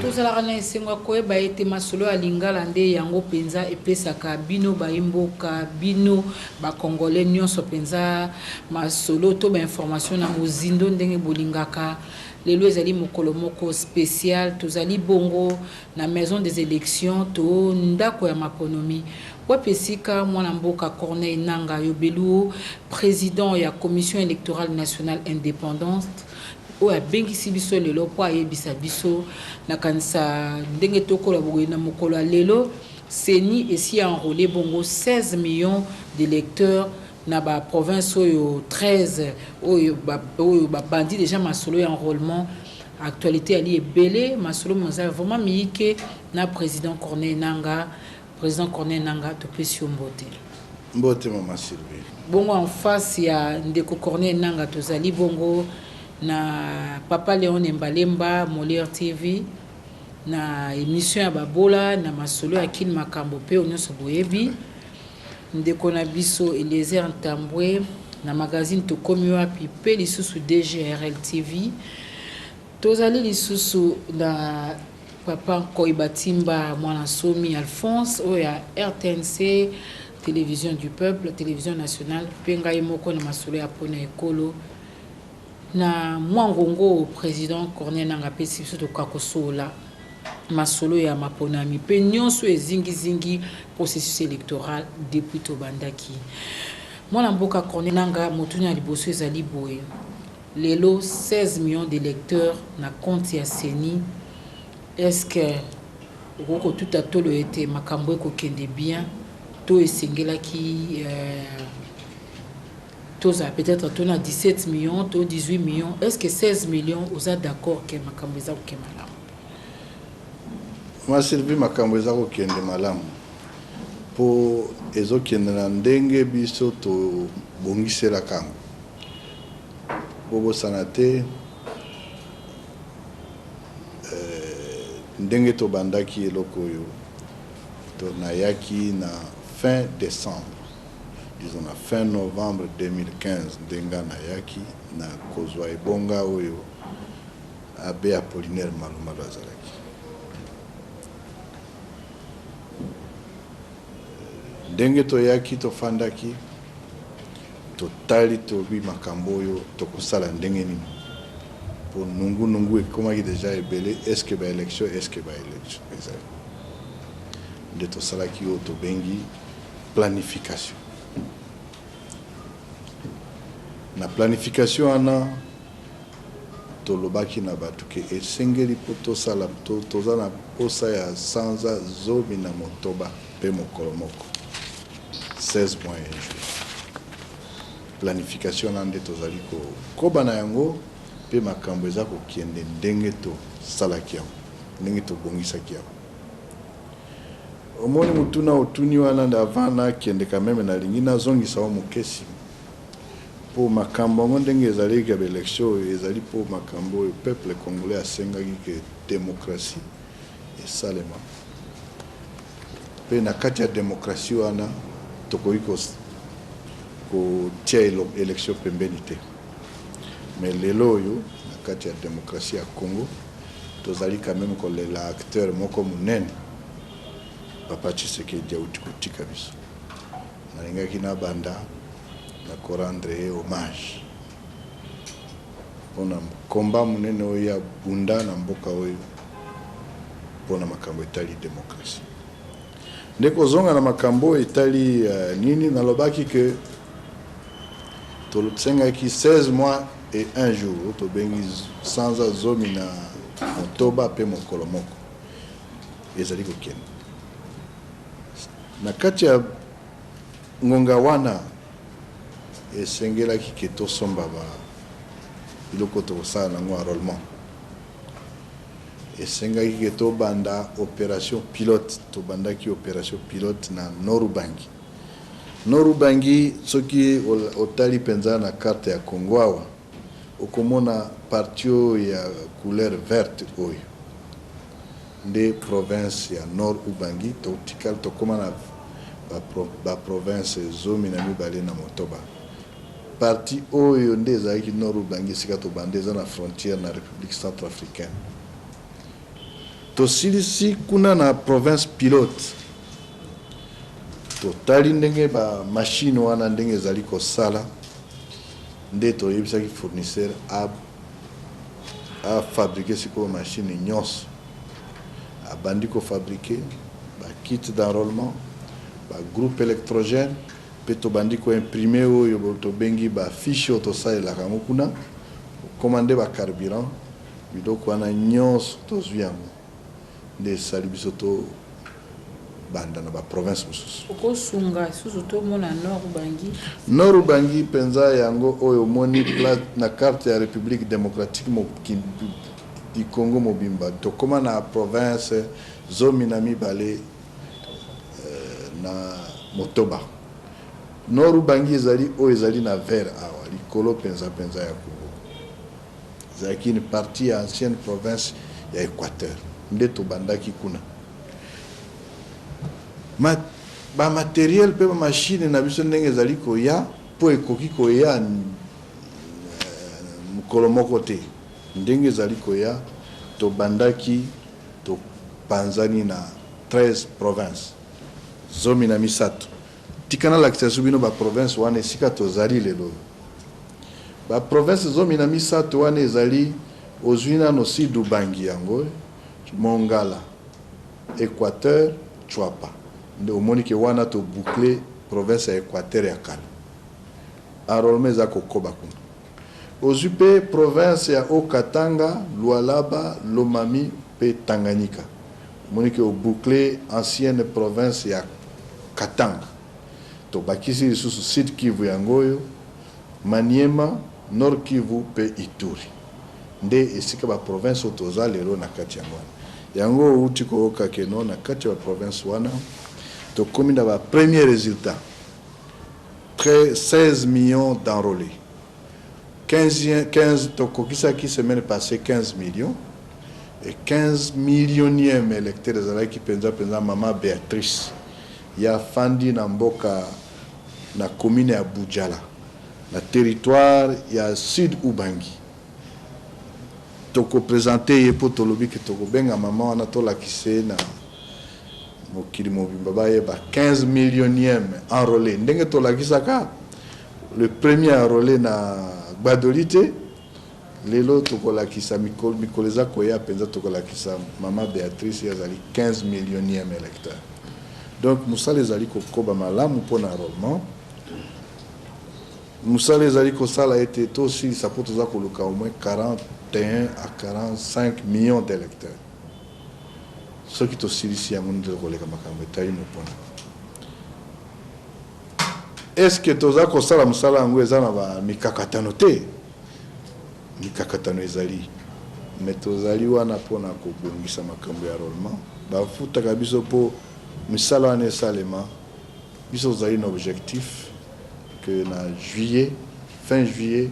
Tozalaka na esengo ya koyeba ete masolo ya Lingala nde yango mpenza epesaka bino bayi mboka, bino ba Congolais nionso mpenza masolo to ba informations na mozindo ndenge bolingaka. Lelo ezali mokolo moko special, tozali bongo na Maison des elections to ndako ya maponomi wapi esika mwana mboka Corneille Nangaa Yobeluo, president ya Commission electorale nationale independante oyo abengisi biso lelo mpo ayebisa biso, nakanisa ndenge tokola boye na mokolo ya lelo, CENI esi a enroler bongo 16 millions d'electeurs na ba provinces oyo 13 oyo oyo babandi dejà masolo ya enrôlement. Actualité yali ebele, masolo maza vraiment miyike na president Corneille Nangaa. President Corneille Nangaa, topesi yo mbote. Mbote mama Sylvie. Bongo en face ya ndeko Corneille Nangaa tozali bongo na papa Leon Nembalemba, Molière TV, na emission ya babola na masolo ya Kin Makambo pe oyo nyonso boyebi. Ndeko na biso Eliezer Ntambwe na magazine Tokomi Wapi pe lisusu DGRL TV. Tozali lisusu na papa Nkoy Batimba Mwana Nsomi Alphonse oyo ya RTNC, Television du Peuple, Television Nationale pe ngai moko na masolo ya pona ekolo. Na mwa ngongo oyo president Corneille Nangaa apesi biso tokoka kosolola masolo ya maponami mpe nionso ezingi zingi processus electoral depuis tobandaki. Mwana mboka Corneille Nangaa, motuna ya liboso ezali boye, lelo 16 millions d'electeurs na compte ya ceni, est-ce que okoki kotuta tolo ete makambo ekokende bien to esengelaki tozala peut-être to na 17 millions to 18 millions, est-ce que 16 millions oza d'accord que makambo eza kokende malamu? Ma Sylvie, makambo eza kokende malamu po ezokende na ndenge biso tobongiselaka yango. Bobosana te ndenge tobandaki eloko oyo, nayaki na fin decembre. Disons na fin novembre 2015 nde nga nayaki na kozua ebonga oyo Abbe Apollinaire Malumalu azalaki. Ndenge toyaki tofandaki totali tolobi makambo oyo tokosala ndenge nini po nungu nungu ekomaki dejà ebele est ce que ba elections est ce que ba elections ezali nde tosalaki oyo tobengi Planification. Na planification wana tolobaki na bato ke esengeli mpo tosala toza na posa ya sanza 16 mpe mokolo moko, 16 mois et un jour. Planification wana nde tozali kokoba na yango mpe makambo eza kokende ndenge tosalaki yango, ndenge tobongisaki yango. Omoni motuna otuni wana nde avant na kende quand meme nalingi nazongisa yo moke sima po makambo yango ndenge ezalaki ya ba election oyo ezali po makambo oyo peuple congolais asengaki ke democratie esalema pe na kati ya democratie wana tokoki kotia election pembeni te mais lelo oyo na kati ya democratie ya Congo Tozali quand meme kolela acteur moko munene papa Tshisekedi awuti kotika biso. Nalingaki nabanda na ko rendre ye hommage pona combat munene oyo ye abunda na mboka oyo pona makambo etali democratie. Nde kozonga na makambo oyo etali nini, nalobaki que tosengaki 16 mois et un jour, oyo tobengi sanza 16 mpe mokolo moko, ezali kokende. Na kati ya ngonga wana, esengelaki que tosomba ba biloko oyo tokosala na yango enrolement. Esengaki que tobanda operation pilote. Tobandaki operation pilote na Nord-Ubangi. Nord-Ubangi, soki otali penza na carte ya Congo awa, okomona partie oyo ya couleur verte oyo nde province ya Nord-Ubangi. Totikali tokoma na ba provinces 26. Partie oyo nde ezalaki Nord Ubangi esika tobanda eza na frontière na Republique Centrafricaine. Tosilisi kuna na province pilote, totali ndenge ba machine wana ndenge ezali kosala, nde toyebisaki fournisseur a fabriquer sikoyo machine nyonso. Abandi ko fabriquer ba kits d'enrôlement, ba groupe électrogène, mpe tobandi ko imprimer oyo tobengi ba fiche oyo tosalelaka yango kuna, commander ba carburant. Biloko wana nyonso tozwi yango, nde esali biso tobanda na ba province mosusu. Okosunga lisusu tomona Nord Ubangi. Nord Ubangi mpenza, yango oyo omoni na carte ya République démocratique du Congo mobimba. Tokóma na province 28. Nord Ubangi ezali oyo ezali na vert awa likolo mpenza mpenza ya Congo. Ezalaki une partie ya ancienne province ya Équateur, nde tobandaki kuna. Ba matériel mpe ba machine na biso ndenge ezali koya, mpo ekoki koya mokolo moko te, ndenge ezali koya, tobandaki, topanzani na 13 province, 13. Tika nalakisa so bino ba province wana esika tozali lelo. Ba province 13 wana ezali, ozwi nano Sud Ubangi, yango Mongala, Équateur, Tshuapa. Nde omoni ke wana toboucler province ya Équateur ya kala, enrôlement eza kokoba kuna. Ozwi mpe province ya Haut-Katanga, Lualaba, Lomami mpe Tanganyika. Omoni ke oboucler ancienne province ya Katanga. Tobakisi lisusu Sud Kivu, yango oyo Maniema, Nord Kivu mpe Ituri. Nde esika ba province oyo toza lelo na kati yango wana. Yango outi koyoka keno na kati ya ba province wana tokomi na ba premier résultat, 16 millions d'enrôlés. 15, 15 tokokisaki semaine passée 15 millions, et 15 millionième électeur ezalaki mpenza mpenza mama Béatrice ya fandi na mboka na commune ya Budjala, na territoire ya Sud Ubangi. Tokoprésenter ye mpo tolobi ke tokobenga mama wana, tolakisa ye na mokili mobimba, bayeba 15 millionième enrôlé, ndenge tolakisaka le premier enrôlé na Gbadoli te. Lelo tokolakisa, mikolo mikolo eza koya mpenza, tokolakisa mama Béatrice, ye azali 15 millionième électeur. Donc mosala ezali kokoba malamu mpona enrôlement. Mosala ezali kosala ete tosilisa, mpo toza koluka au moins 41 à 45 millions d'électeurs. Soki tosilisi yango, nde tokoleka makambo etali mopona. Est ce que toza kosala mosala yango eza na bamikakatano te? Mikakatano ezali, me tozali wana mpona kobongisa makambo ya enrôlement. Bafutaka biso mpo misala wana esalema. Biso tozali na objectif que na juillet, fin juillet,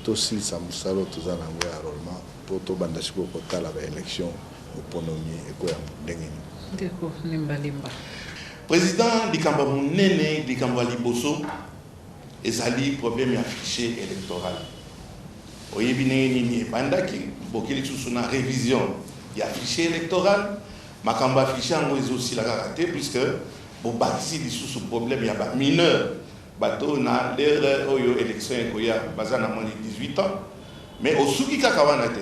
tosilisa mosala oyo toza na yango ya enrôlement, mpo tobanda sikoyo kotala ba élection, moponomi ekoya ndenge nini. Ndeko Nembalemba. Président, likambo ya monene, likambo ya liboso ezali problème ya fichier électoral. Oyebi ndenge nini ebandaki, boki lisusu na révision ya fichier électoral. Makambo ya fichier yango ezosila kaka te, puisque bobakisi lisusu problème ya ba mineur, bato oyo na l'heure oyo élection ekoya baza na moins de 18 ans. Mais osuki kaka wana te,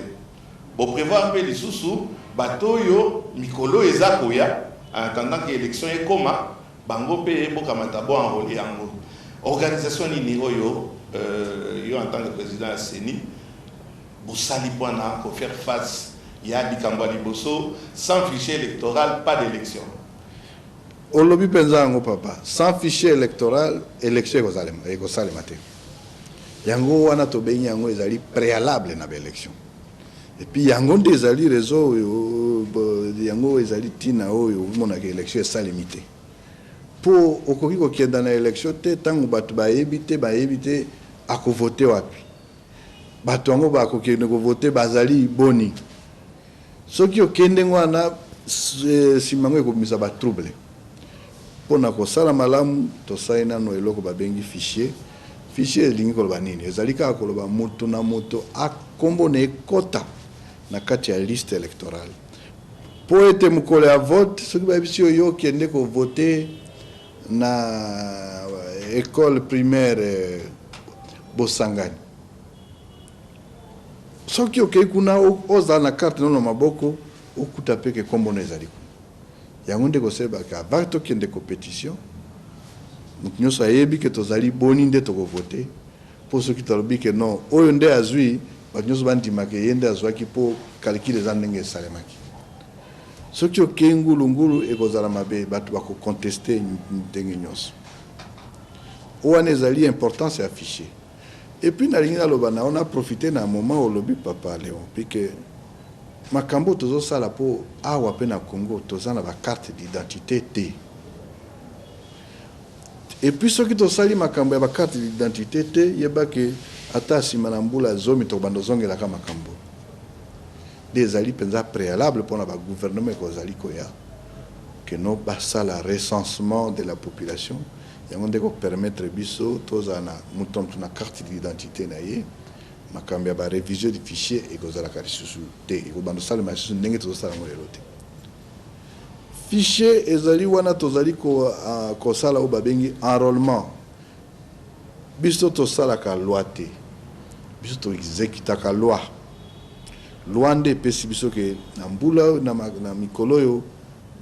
boprévoir mpe lisusu bato oyo mikolo eza koya, en attendant que élection ekoma, bango mpe bokamata bo enrôler yango. Organisation nini oyo yo en tant que président ya CENI bosali mpona kofaire face ya likambo ya liboso: sans fichier électoral, pas d'élection? Olobi mpenza yango, papa. Sans fichier électoral, élection ekosalema te. Yango wana tobengi yango ezali préalable na ba élection. Et puis yango nde ezali réseau oyo, yango ezali ntina oyo omonaka élection esalemi te, mpo okoki kokenda na élection te ntango bato bayebi te, bayebi te akovote wapi, bato yango bakokende kovote bazali boni. Soki okende ngo wana, nsima yango ekobimisa ba trouble. Mpona kosala malamu, tosali nano eloko babengi fichier. Fichier elingi koloba nini? Ezali kaka koloba moto na moto akombo na ekota na kati ya liste électorale. Mpo ete mokolo ya vote, soki bayebisi yo, yo okende kovote na école primaire Bosangani, soki okei kuna, ozala na carte no na maboko, okuta mpe ke nkombo no ezali kuna. Yango nde kosalebaka avant tokende compétition, moto nyonso ayebi ke tozali boni nde tokovote. Mpo soki tolobi ke non, oyo nde azwi, bato nyonso bandimaka ye nde azwaki, mpo calcul eza ndenge esalemaki. Soki okei ngulungulu, ekozala mabe, bato bakoconteste ndenge nyonso. Wana ezali importance ya fichier. Et puis nalingi naloba na yo, na profite na moment olobi, papa Léon, pike makambo tozosala, mpo awa mpe na Congo toza na bacarte d'identité te. Et puis soki tosali makambo ya bacarte d'identité te, yeba ke ata nsima na mbula 10 tokobanda ozongelaka makambo. Nde ezali mpenza préalable mpona bagouvernement ekozali koya ke no basala recensement de la population. Yango nde kopermettre biso tozala na moto moto na carte d'identité na ye. Makambo ya barévision du fichier ekozalaka lisusu te, ekobanda osalema lisusu ndenge tozosala yango lelo te. Fichier ezali wana, tozali kosala oyo babengi enrôlement. Biso tosalaka loi te, biso toexécutaka loi. Loi nde epesi biso ke na mbula, na mikolo oyo,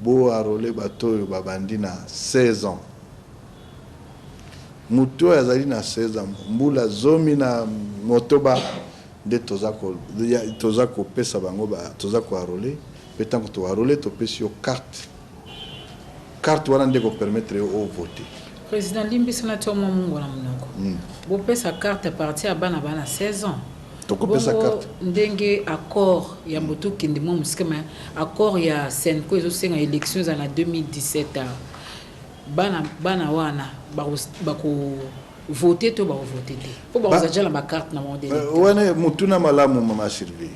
boenrôle bato oyo babandi na 16 ans. Moto oyo azali na 16 ans, mbula 16, nde toza kopesa bango, toza koenrôle. Mpe ntango toenrôle, topesi yo carte. Carte wana nde kopermettre yo ovote. Président, limbisa na tia mwa mungu na monoko. Bopesa carte à partir ya bana bana 16 ans? Tokopesa carte. Ndenge accord ya moto okende mwa mosika, ma accord ya CENCO ezosenga élection eza na 2017 awa, bana wana bakovote to bakovote te, mpo bakozala déjà na bacarte na bango? Wana motuna malamu, mama Sylvie.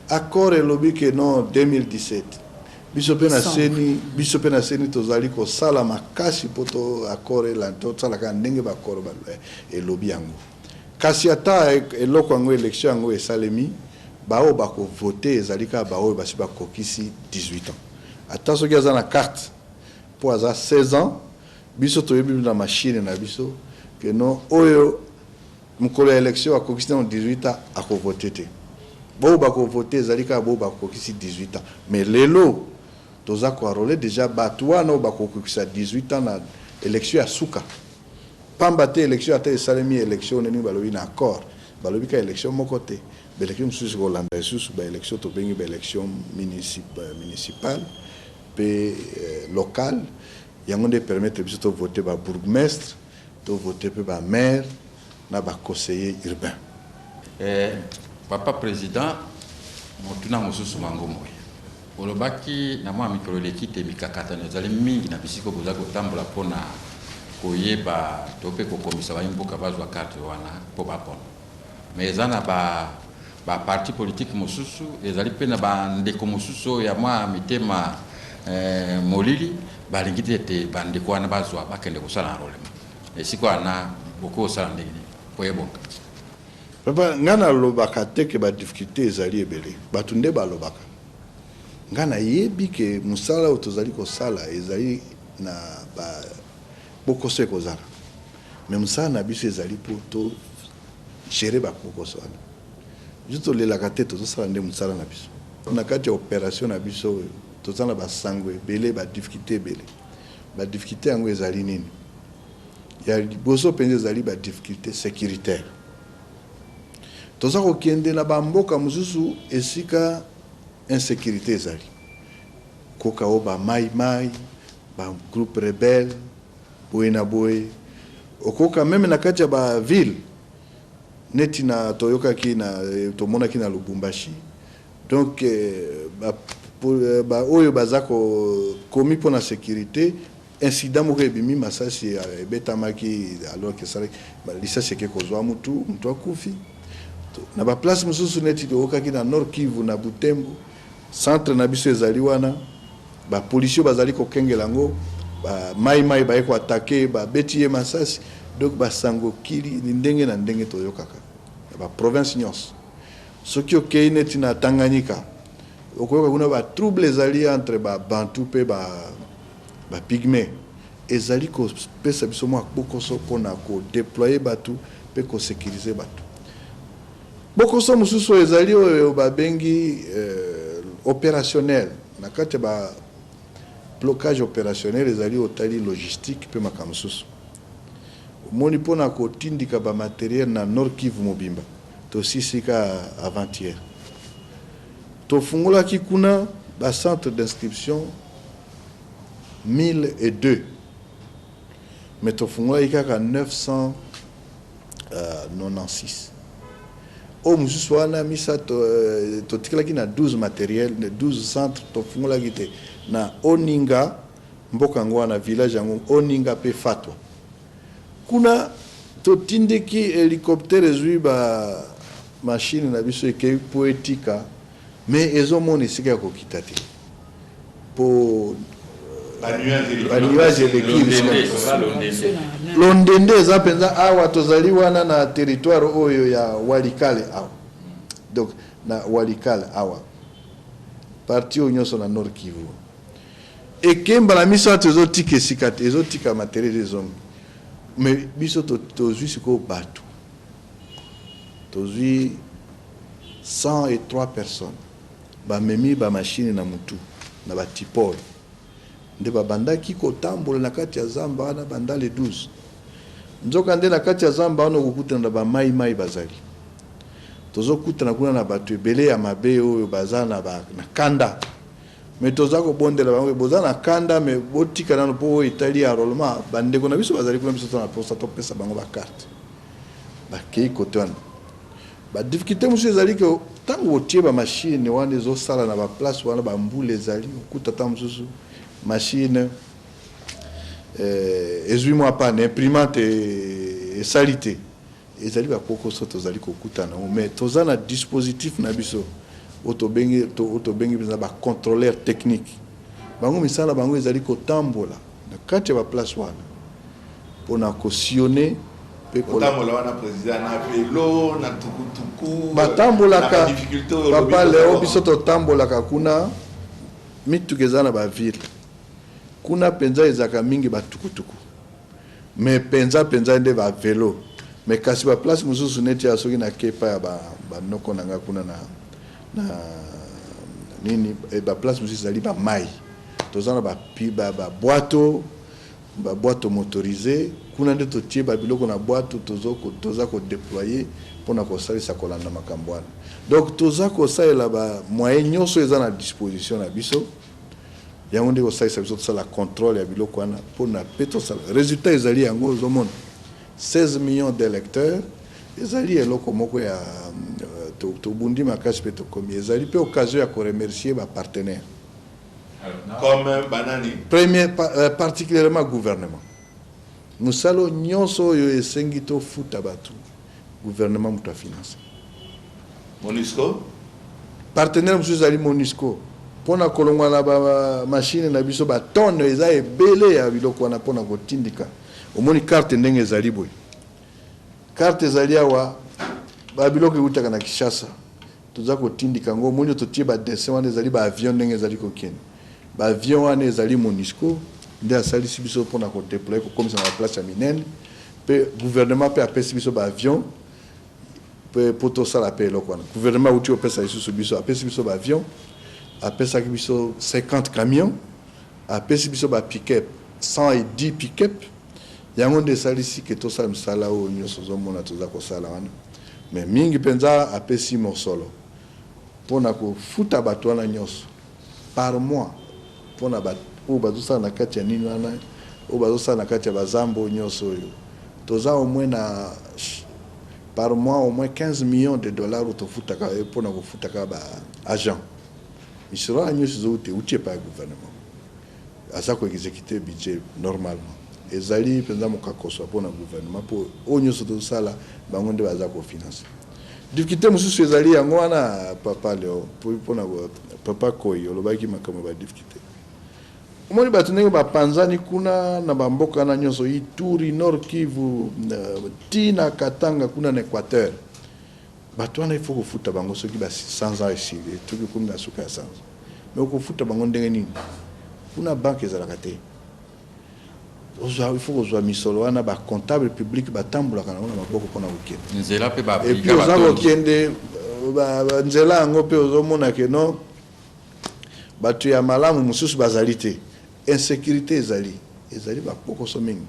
Accord elobi ke non, 2017. Biso mpe na CENI, biso mpe na CENI tozali kosala makasi mpo to accord tosalaka ndenge baaccord elobi yango. Kasi ata eloko yango, élection yango esalemi, baoyo bakovote ezali kaka baoyo basi bakokisi 18 ans. Ata soki aza na carte, mpo aza 16 ans, biso toyebi na machine na biso ke non, oyo mokolo ya élection akokisi nano 18 ans, akovote te. Boyo bakovote ezali kaka boyo bakokisi 18 ans. Mais lelo toza koenrôle déjà bato wana oyo bakokokisa 18 ans na élection ya suka, pamba te élection ata esalemi, élection ndenge balobi na accord, balobi ka élection moko te, baélection mosusu kolanda lisusu, baélection tobengi baélection municipale mpe locale. Yango nde permettre biso tovote babourgmestre, tovote mpe bamaire na baconseiller urbain. Papa président, motuna mosusu mango moye. Olobaki na mwa mikolo eleki te, mikakatano ezali mingi na bisika boza kotambola mpona koyeba to mpe kokomisa bayi mboka bazwa carte wana mpo bapona. Mais eza na ba baparti politique mosusu, ezali mpe na bandeko mosusu oyo ya mwa mitema molili, balingi te ete bandeko wana bazwa, bakende kosala enrôlement. Esika wana bokoki kosala ndenge nini po ebonga? Papa, ngai nalobaka te ke badifficulté ezali ebele. Bato nde balobaka. Ngai nayebi ke mosala oyo tozali kosala ezali na bokoso ekozala, mais mosala na biso ezali mpo togérer bakokoso wana. Biso tolelaka te, tozosala nde mosala na biso. Na kati ya opération na biso oyo, toza na basango ebele, badifficulté ebele. Badifficulté yango ezali nini? Ya liboso mpenza ezali badifficulté sécuritaire. Toza kokende na bamboka mosusu esika insécurité ezali koka, oyo bamai-mai, bagroupe rebelle, boye na boye. Okoka même na kati ya baville, neti na toyokaki na tomonaki na Lubumbashi. Donc ba oyo baza komi mpona sécurité, incident moko ebimi, masasi ebetamaki, alors ke esalaki lisasi eke kozwa mutu, mutu akufi. Na baplace mosusu, neti toyokaki na Nord Kivu, na Butembo, centre na biso ezali wana, bapolisier bazali kokengela yango, mai mai baye koattaquer, babeti ye masasi. Donc basango kili ndenge na ndenge toyokaka na baprovince nyonso. Soki okei neti na Tanganyika, Okoyoka kuna ba trouble ezali entre ba Bantu mpe ba pygmee. Ezali kopesa biso mwa kpokoso mpona ko deployer bato mpe ko securiser bato. Kpokoso mosusu oyo ezali oyo babengi operationnel. Na kati ya ba blocage operationnel ezali otali logistique mpe makambo mosusu. Omoni mpona kotindika ba materiel na Nord Kivu mobimba, tosisi ka avant-hier. Tofungolaki kuna ba centre d'inscription 1002, mais tofungolaki kaka 996. Oyo mosusu wana misato, totikalaki na 12 materiel, 12 centre tofungolaki te na Oninga, mboka yango wana, village yango Oninga mpe Fatwa. Kuna totindiki hélicoptère ezwi ba machine na biso ekei po etika, mais ezomona esika ya kokita te po ba nuage eleki. Londende eza mpenza awa, tozali wana na territoire oyo ya Walikale awa, donc na Walikale awa, partie oyo nyonso na Nord Kivu ekemba na misato ezotika esika te, ezotika materiel ezongi. Mais biso tozwi sikoyo bato, tozwi 103 personnes, bamemi bamashine na mutu na batipole nde babandaki kotambola na kati ya zamba wana banda le 12. Nzoka nde na kati ya zamba wana okokutana na bamaimai, bazali tozokutana kuna na bato ebele ya mabe oyo baza na kanda. Mais toza kobondela bango, boza na kanda, mais botika nano mpo oyo etali enrôlement, bandeko na biso bazali kuna, biso toza na mposa topesa bango bacarte. Bakei kote wana. Badifficulté mosusu ezali ke ntango otie bamashine wana ezosala na baplace wana, bambula ezali, okuta ntango mosusu machine ezwi mwa panne, imprimante esali te. Ezali bakokoso tozali kokutana yango, mais toza na dispositif na biso oyo tobengi mpenza bacontrôleur technique. Bango misala bango ezali kotambola na kati ya baplace wana mpona kosillonner mpe kotambola wana, président, na velo, na tukutuku? Batambolaka, papa Leo. Biso totambolaka kuna, mituka eza na bavile kuna mpenza, ezalaka mingi batukutuku, mais mpenza mpenza nde bavelo. Mais kasi baplace mosusu neti ya soki nakepa ya banoko na nga kuna na nini, baplace mosusu ezali bamai, toza na babwato, babwato motorisé kuna nde totie babiloko na bwato, toza kodéployer mpona kosalisa kolanda makambo wana. Donc toza kosalela bamoyen nyonso eza na disposition na biso. Yango nde kosalisa biso tosala contrôle ya biloko wana mpona mpe tosala résultat. Ezali yango ozomona 16 millions d'électeurs, ezali eloko moko ya tobundi makasi mpe tokomi. Ezali mpe occasion ya koremercier bapartenaire. Comme banani? Premier, particulièrement gouvernement. Mosala nyonso oyo esengi tofuta bato, gouvernement moto afinance. Monusco? Partenaire mosusu ezali Monusco, mpona kolongwa na bamashine na biso, batonne eza ebele ya biloko wana mpona kotindika. Omoni carte ndenge ezali boye, carte ezali awa, babiloko eutaka na Kinshasa, toza kotindika yango. Omoni totie badessin wana, ezali baavion ndenge ezali kokende. Baavion wana ezali Monusco nde asalisi biso mpona kodéployer, kokomisa na baplace ya minene. Mpe gouvernement mpe apesi biso baavion mpe mpo tosala mpe eloko wana. Gouvernement auti kopesa lisusu biso, apesi biso baavion, apesaki biso 50 camion, apesi biso bapick-up, 110 pick-up. Yango nde esalisi ke tosala misala oyo nyonso ozomona toza kosala wana. Mais mingi mpenza apesi mosolo mpona kofuta bato wana nyonso par mois, mpona oyo bazosala na kati ya nini wana, oyo bazosala na kati ya bazambo nyonso oyo. Toza au moins na par mois au moins 15 millions de dollars oyo tofutaka mpona kofutaka ba agent. Misolo wana nyonso ezouta, euti epai ya gouvernement, aza koexécuter budget normalement. Ezali mpenza mokakoso mpona gouvernement, mpo oyo nyonso tozosala, bango nde baza kofinancer. Difficulté mosusu ezali yango wana, papa Leo, mpona papa Koi olobaki makambo ya badifficulté. Omoni bato ndenge bapanzani kuna na bamboka wana nyonso, Ituri, Nord Kivu, ti na Katanga kuna na Équateur. Bato wana, il faut kofuta bango soki basanza esili, soki ekomi na suka ya sanza. Mais okofuta bango ndenge nini? Kuna banque ezalaka te. Ozwa, il faut kozwa misolo wana. Bacomptable public batambolaka nango na maboko mpona kokende. Nzela mpe. Et puis oza kokende nzela yango mpe ozomona ke non, bato ya malamu mosusu bazali te, insécurité ezali, ezali bapokoso mingi.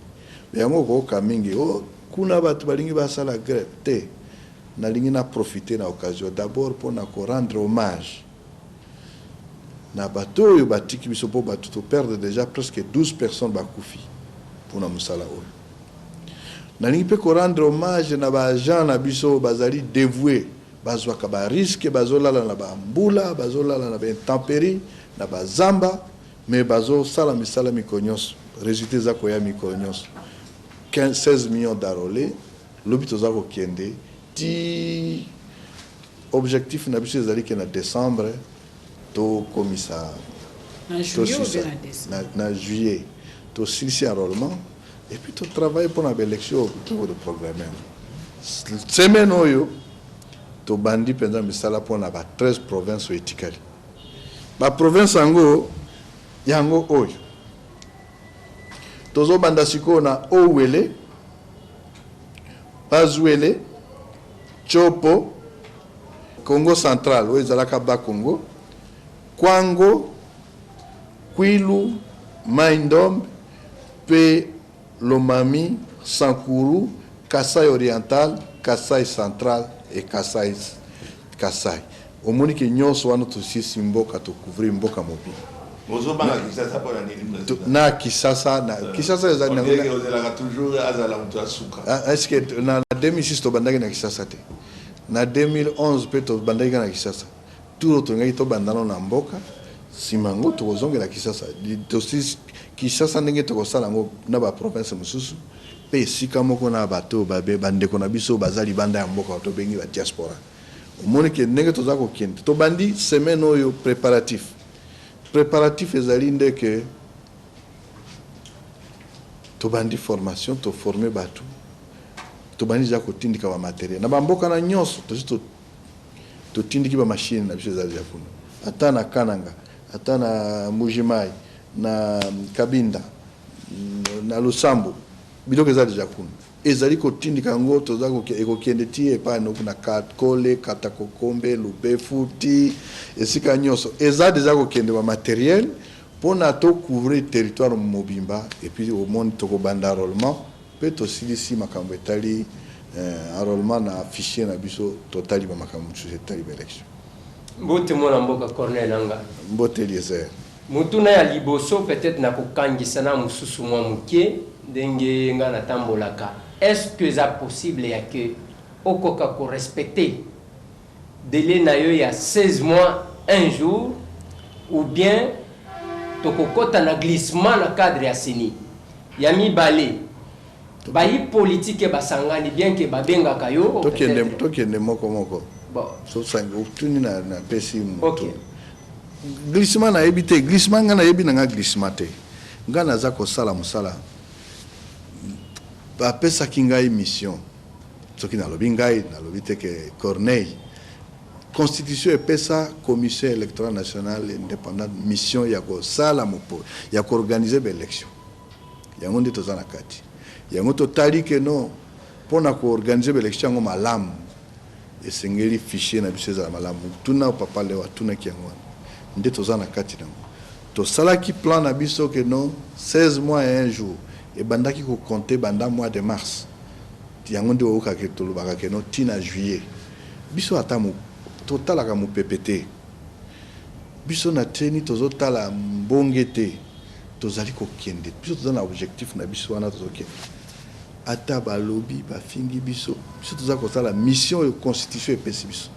Yango okoyoka mingi o kuna bato balingi basala grève te. Nalingi na profiter na occasion d'abord mpona korendre hommage na bato oyo batiki biso, mpo bato toperdre déjà presque 12 personnes bakufi mpona mosala oyo. Nalingi mpe korendre hommage na baagent na biso bazali dévoué, bazwaka barisque, bazolala na bambula, bazolala na baintempérie, na bazamba, mais bazosala misala mikolo nyonso. Résultat eza koya mikolo nyonso: 16 millions d'enrôlés lobi. Toza kokende ti objectif na biso ezali ke na décembre tokomisa. Na juillet ou bien na décembre? Na juillet tosilisi enrôlement et puis totravaille mpona baélection toko toprogramme yango. Semaine oyo tobandi mpenza misala mpona ba 13 province oyo etikali. Baprovince yango, yango oyo tozobanda sikoyo na Haut-Uele, Bas-Uele, Tshopo, Congo Central oyo ezalaka Bakongo, Kwango, Kwilu, Mai-Ndombe mpe Lomami, Sankuru, Kasai Oriental, Kasai Central et Kasai. Kasai, omoni ke nyonso wana tosisi mboka, tocouvrir mboka mobile. Ozobanga Kinshasa mpona nini, président? Na Kisasa, na Kisasa ezali. Ozelaka toujours azala moto ya suka. Ah, est ce que na 2006 tobandaki na Kisasa te? Na 2011 mpe tobandaki kaka na Kisasa. Tour tolingaki tobanda nano na mboka, nsima yango tokozongela Kisasa. Tosi Kisasa ndenge tokosala yango na baprovince mosusu mpe esika moko na bato bandeko na biso baza libanda ya mboka, tobengi badiaspora. Omoni ke ndenge toza kokende, tobandi semaine oyo préparatif. Préparatif ezali nde ke tobandi formation, toforme bato, tobandi deja kotindika bamatériel na bamboka na nyonso. Tosi totindiki bamachine na biso, eza deja kuna, ata na Kananga, ata na Mbujimai, na Kabinda, na Lusambo. Biloko eza deja kuna, ezali kotindika yango. Toza ekokende ti epai noku na Kole, Katakokombe, Lubefu, ti esika nyonso eza deja kokende bamatériel mpona tocouvrir territoire mobimba. Et puis omoni tokobanda enrôlement mpe tosilisi makambo etali enrôlement na fichier na biso, totali bamakambo mosusu etali baélection. Mbote, mwana mboka Corneille Nanga. Mbote, Eliezer. Motuna ya liboso, peut-être nakokangisa na mosusu mwa moke. Ndenge nga natambolaka, est-ce que eza possible ya ke okoka korespecte délai na yo ya 16 mois 1 jour, ou bien tokokɔta na glissement na cadre ya CENI? Ya mibale, bayi politike basangani, bien ke babengaka yo. Tokende, tokende moko moko. Bon. Otuni, napesi moto. Glissement, nayebi te. Glissement, ngai nayebi na ngai glissement te. Ngai naza kosala mosala bapesaki ngai mission. Soki nalobi ngai, nalobi te ke Corneille. Constitution epesa Commission électorale nationale indépendante mission ya kosala mopo ya koorganiser baélection. Yango nde toza na kati yango. Totali ke non, mpona koorganiser baélection yango malamu, esengeli fichier na biso ezala malamu. Tuna papa Leo, atunaki yango wana nde toza na kati nango. Tosalaki plan na biso ke non, 16 mois et 1 jour ebandaki kocompter banda mois de mars. Yango nde oyokaki tolobaka ke non, ntina juillet. Biso ata totalaka mopepe te. Biso na teni tozotala mbonge te, tozali kokende. Biso toza na objectif na biso wana, tozokende. Ata balobi, bafingi biso, biso toza kosala mission oyo constitution epesi biso.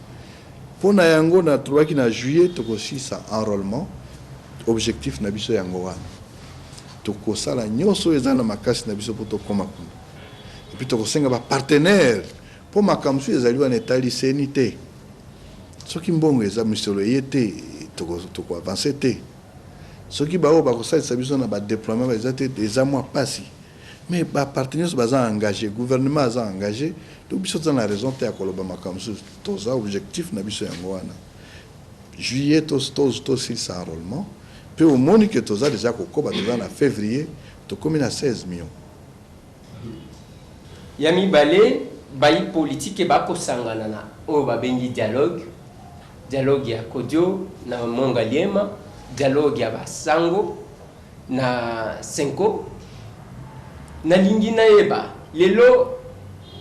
Mpo na yango na tolobaki na juillet tokosilisa enrôlement. Objectif na biso yango wana. Tokosala nyonso oyo eza na makasi na biso mpo tokóma kuna. Et puis tokosenga bapartenaire, mpo makambo mosusu ezali wana etali CENI te. Soki mbongo eza, misolo eye te, tokoavance te. Soki baoyo bakosalisa biso na badéploiement eza te, eza mwa mpasi. Mais ba partenaires nyonso baza engagé, gouvernement aza engagé, donc biso toza na raison te ya koloba makambo mosusu. Toza objectif na biso yango wana, juillet tosilisa enrôlement. Mpe omoni ke toza déjà kokoba, toza na février, tokomi na 16 millions. Ya mibale, bayi politike bakosangana na oyo babengi dialogue, dialogue ya Kodio na Mongaliema, dialogue ya basango na Senko. Nalingi nayeba lelo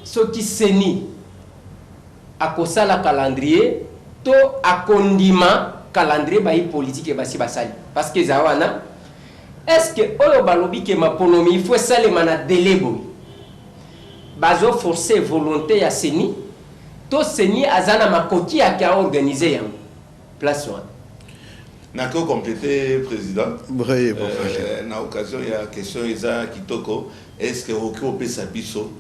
soki CENI akosala calendrier to akondima calendrier bayi politike basi basali, parce que eza wana. Est ce que oyo balobi ke maponomi il faut esalema na délai boye, bazoforce volonté ya CENI to CENI aza na makoki yake aorganize yango place wana? Nako compléter, président. Oui. Na occasion ya question, eza kitoko. Est ce que okoki opesa biso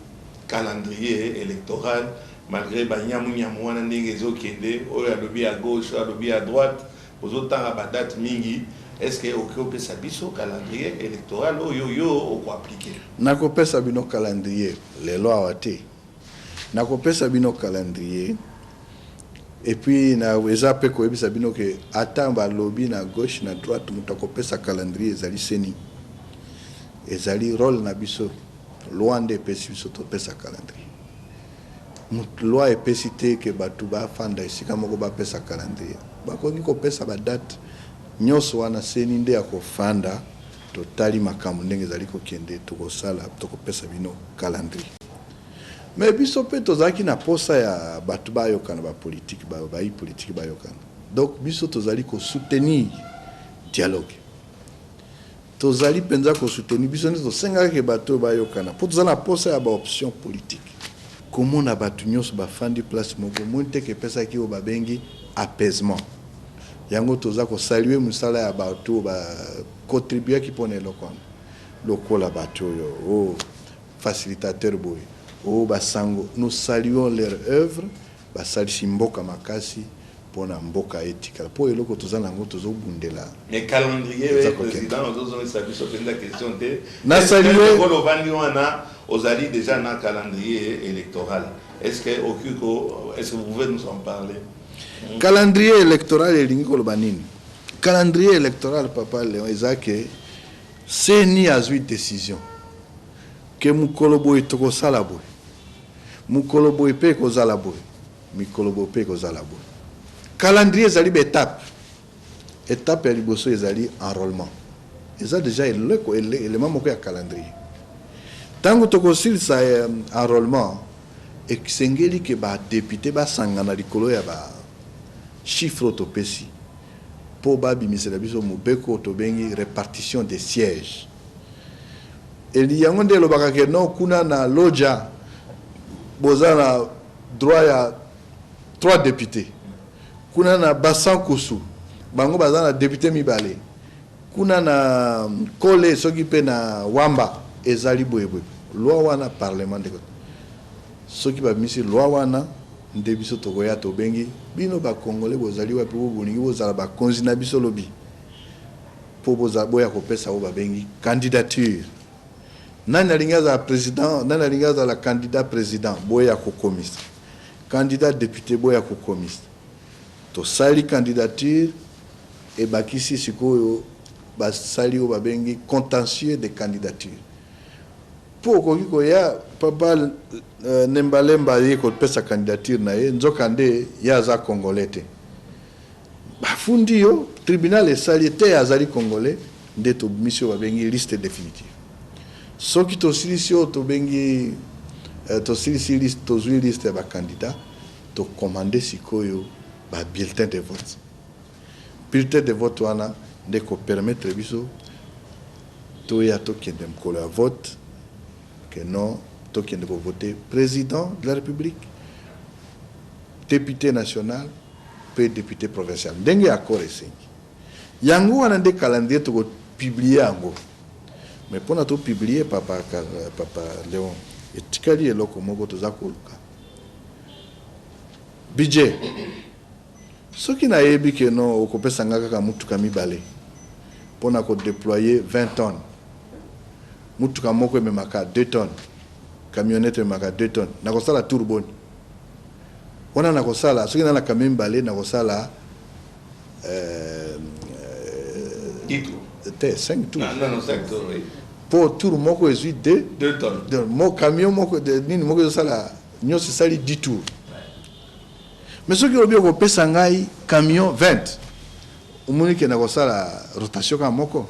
calendrier électoral, malgré banyamunyamu wana ndenge ezokende, oyo alobi à gauche, oyo alobi à droite, ozotanga badate mingi? Est ce que okoki opesa biso calendrier électoral oyo yo okoappliquer? Nakopesa bino calendrier lelo awa te. Nakopesa bino calendrier et puis na eza mpe koyebisa bino ke ata balobi na gauche, na droite, moto akopesa calendrier ezali CENI. Ezali rôle na biso, loi nde epesi biso topesa calendrier. Loi epesi te ke bato bafanda esika moko bapesa calendrier. Bakoki kopesa badate nyonso wana, CENI nde ya kofanda, totali makambo ndenge ezali kokende, tokosala, tokopesa bino calendrier. Mais biso mpe tozalaki na posa ya bato bayokana, bapolitike, bayi politike bayokana. Donc biso tozali kosoutenir dialogue, tozali mpenza kosoutenir. Biso nde tosengaka ke bato oyo bayokana, mpo toza na posa ya baoption politique. Komona bato nyonso bafandi place moko, omoni te ke epesaki oyo babengi apaisement. Yango toza kosaluer mosala ya bato oyo bacontribuaki mpona eloko wana, lokola bato oyo o facilitateur boye, oyo basango. Nous saluons leur œuvre. Basalisi mboka makasi mpona mboka etikala, mpo eloko toza nango tozobundela. Mais calendrier, président, ozozongisa biso mpenza question te. Na saluer. Ovandi wana, ozali déjà na calendrier électoral. Est ce que okiko, est ce que vous pouvez nous en parler? Calendrier électoral elingi koloba nini? Calendrier électoral, papa Léon, eza ke CENI azwi décision ke mokolo boye tokosala boye, mokolo boye mpe ekozala boye, mikolo boye mpe ekozala boye. Calendrier ezali baétape. Étape ya liboso ezali enrôlement, eza déjà eloko, élément moko ya calendrier. Ntango tokosilisa enrôlement, esengeli ke badéputé basangana likolo ya bachiffre oyo topesi mpo babimisela biso mobeko oyo tobengi répartition des sièges. Eli yango nde elobaka ke non, kuna na Lodja boza na droit ya 3 députés, kuna na Basankusu bango baza na député mibale, kuna na Kole soki mpe na Wamba ezali boyeboye. Loi wana, parlement ndeko, soki babimisi loi wana nde biso tokoya, tobengi bino bakongole bozali wapi, bo bolingi bozala bakonzi na biso lobi, mpo boya kopesa oyo babengi candidature. Nani alingi azala président, nani alingi azala candidat président, boya kokomisa, candidat député, boya kokomisa. Tosali candidature, ebakisi sikoyo basali oyo babengi contentieux de candidature, mpo okoki koya, papa Nembalemba ye kopesa candidature na ye, nzoka nde ye aza congolais te. Bafundi yo, tribunal esali te azali congolais, nde tobimisi oyo babengi liste définitive. Soki tosilisi oyo tobengi tosilisi liste, tozwi liste ya bacandidat, tokomande sikoyo babulletin de vote. Bulletin de vote wana nde kopermettre biso toya tokende mokolo ya vote, ke non, tokende kovote président de la République, député national mpe député provincial, ndenge accord esengi. Yango wana nde calendrier, tokopublier yango. Mais mpona topublier, papa Léon, etikali eloko moko, toza koluka budget. Soki nayebi ke no, okopesa nga kaka mutuka mibale mpona kodéployer 20 tonnes. Motuka moko ememaka 2 tonnes, camionnette ememaka 2 tonnes. Nakosala tour boni? Wana nakosala, soki na na camion mibale, nakosala 10 tours. Te, 5 tours. Non, non, 5 tours, oui. Po tour moko ezwi 2 2 tonnes. Donc, mo camion moko de, nini moko ezosala nyonso esali 10 tours. Mais soki olobi okopesa ngai camion 20, omoni ke nakosala rotation kaka moko.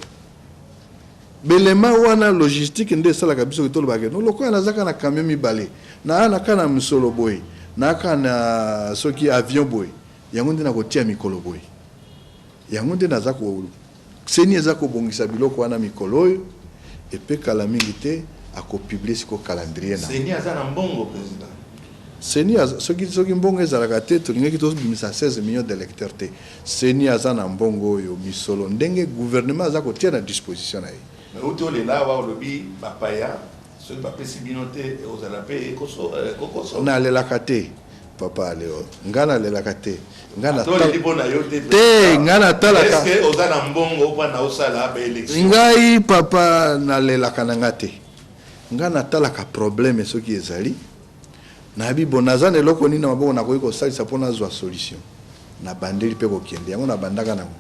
Belema wana logistique nde esalaka biso ke tolobaka ke no, lokola naza kaka na camion mibale, na na kaka na mosolo boye, na kaka na soki avion boye, yango nde nakotia mikolo boye. Yango nde naza ko CENI eza kobongisa biloko wana mikolo oyo, epe kala mingi te akopublier siko calendrier na. CENI aza na mbongo, président? CENI soki mbongo ezalaka te, tolingaki tobimisa 16 millions d'électeurs te. CENI aza na mbongo oyo misolo ndenge gouvernement aza kotia na disposition na ye. Mais uti olela awa, olobi bapaya soki bapesi bino te, ekozala mpe kokoso. Nalelaka te, papa Leo, nga nalelaka te. Nga na Toleli mpo na yo te. Te, nga natalaka. Est-ce oza na mbongo mpona osala baélection? Ngai, papa, nalelaka na nga te. Nga natalaka problème soki ezali, nayebi bon, naza na eloko nini na maboko nakoki kosalisa mpo nazwa solution. Nabandeli mpe kokende yango, nabandaka nango,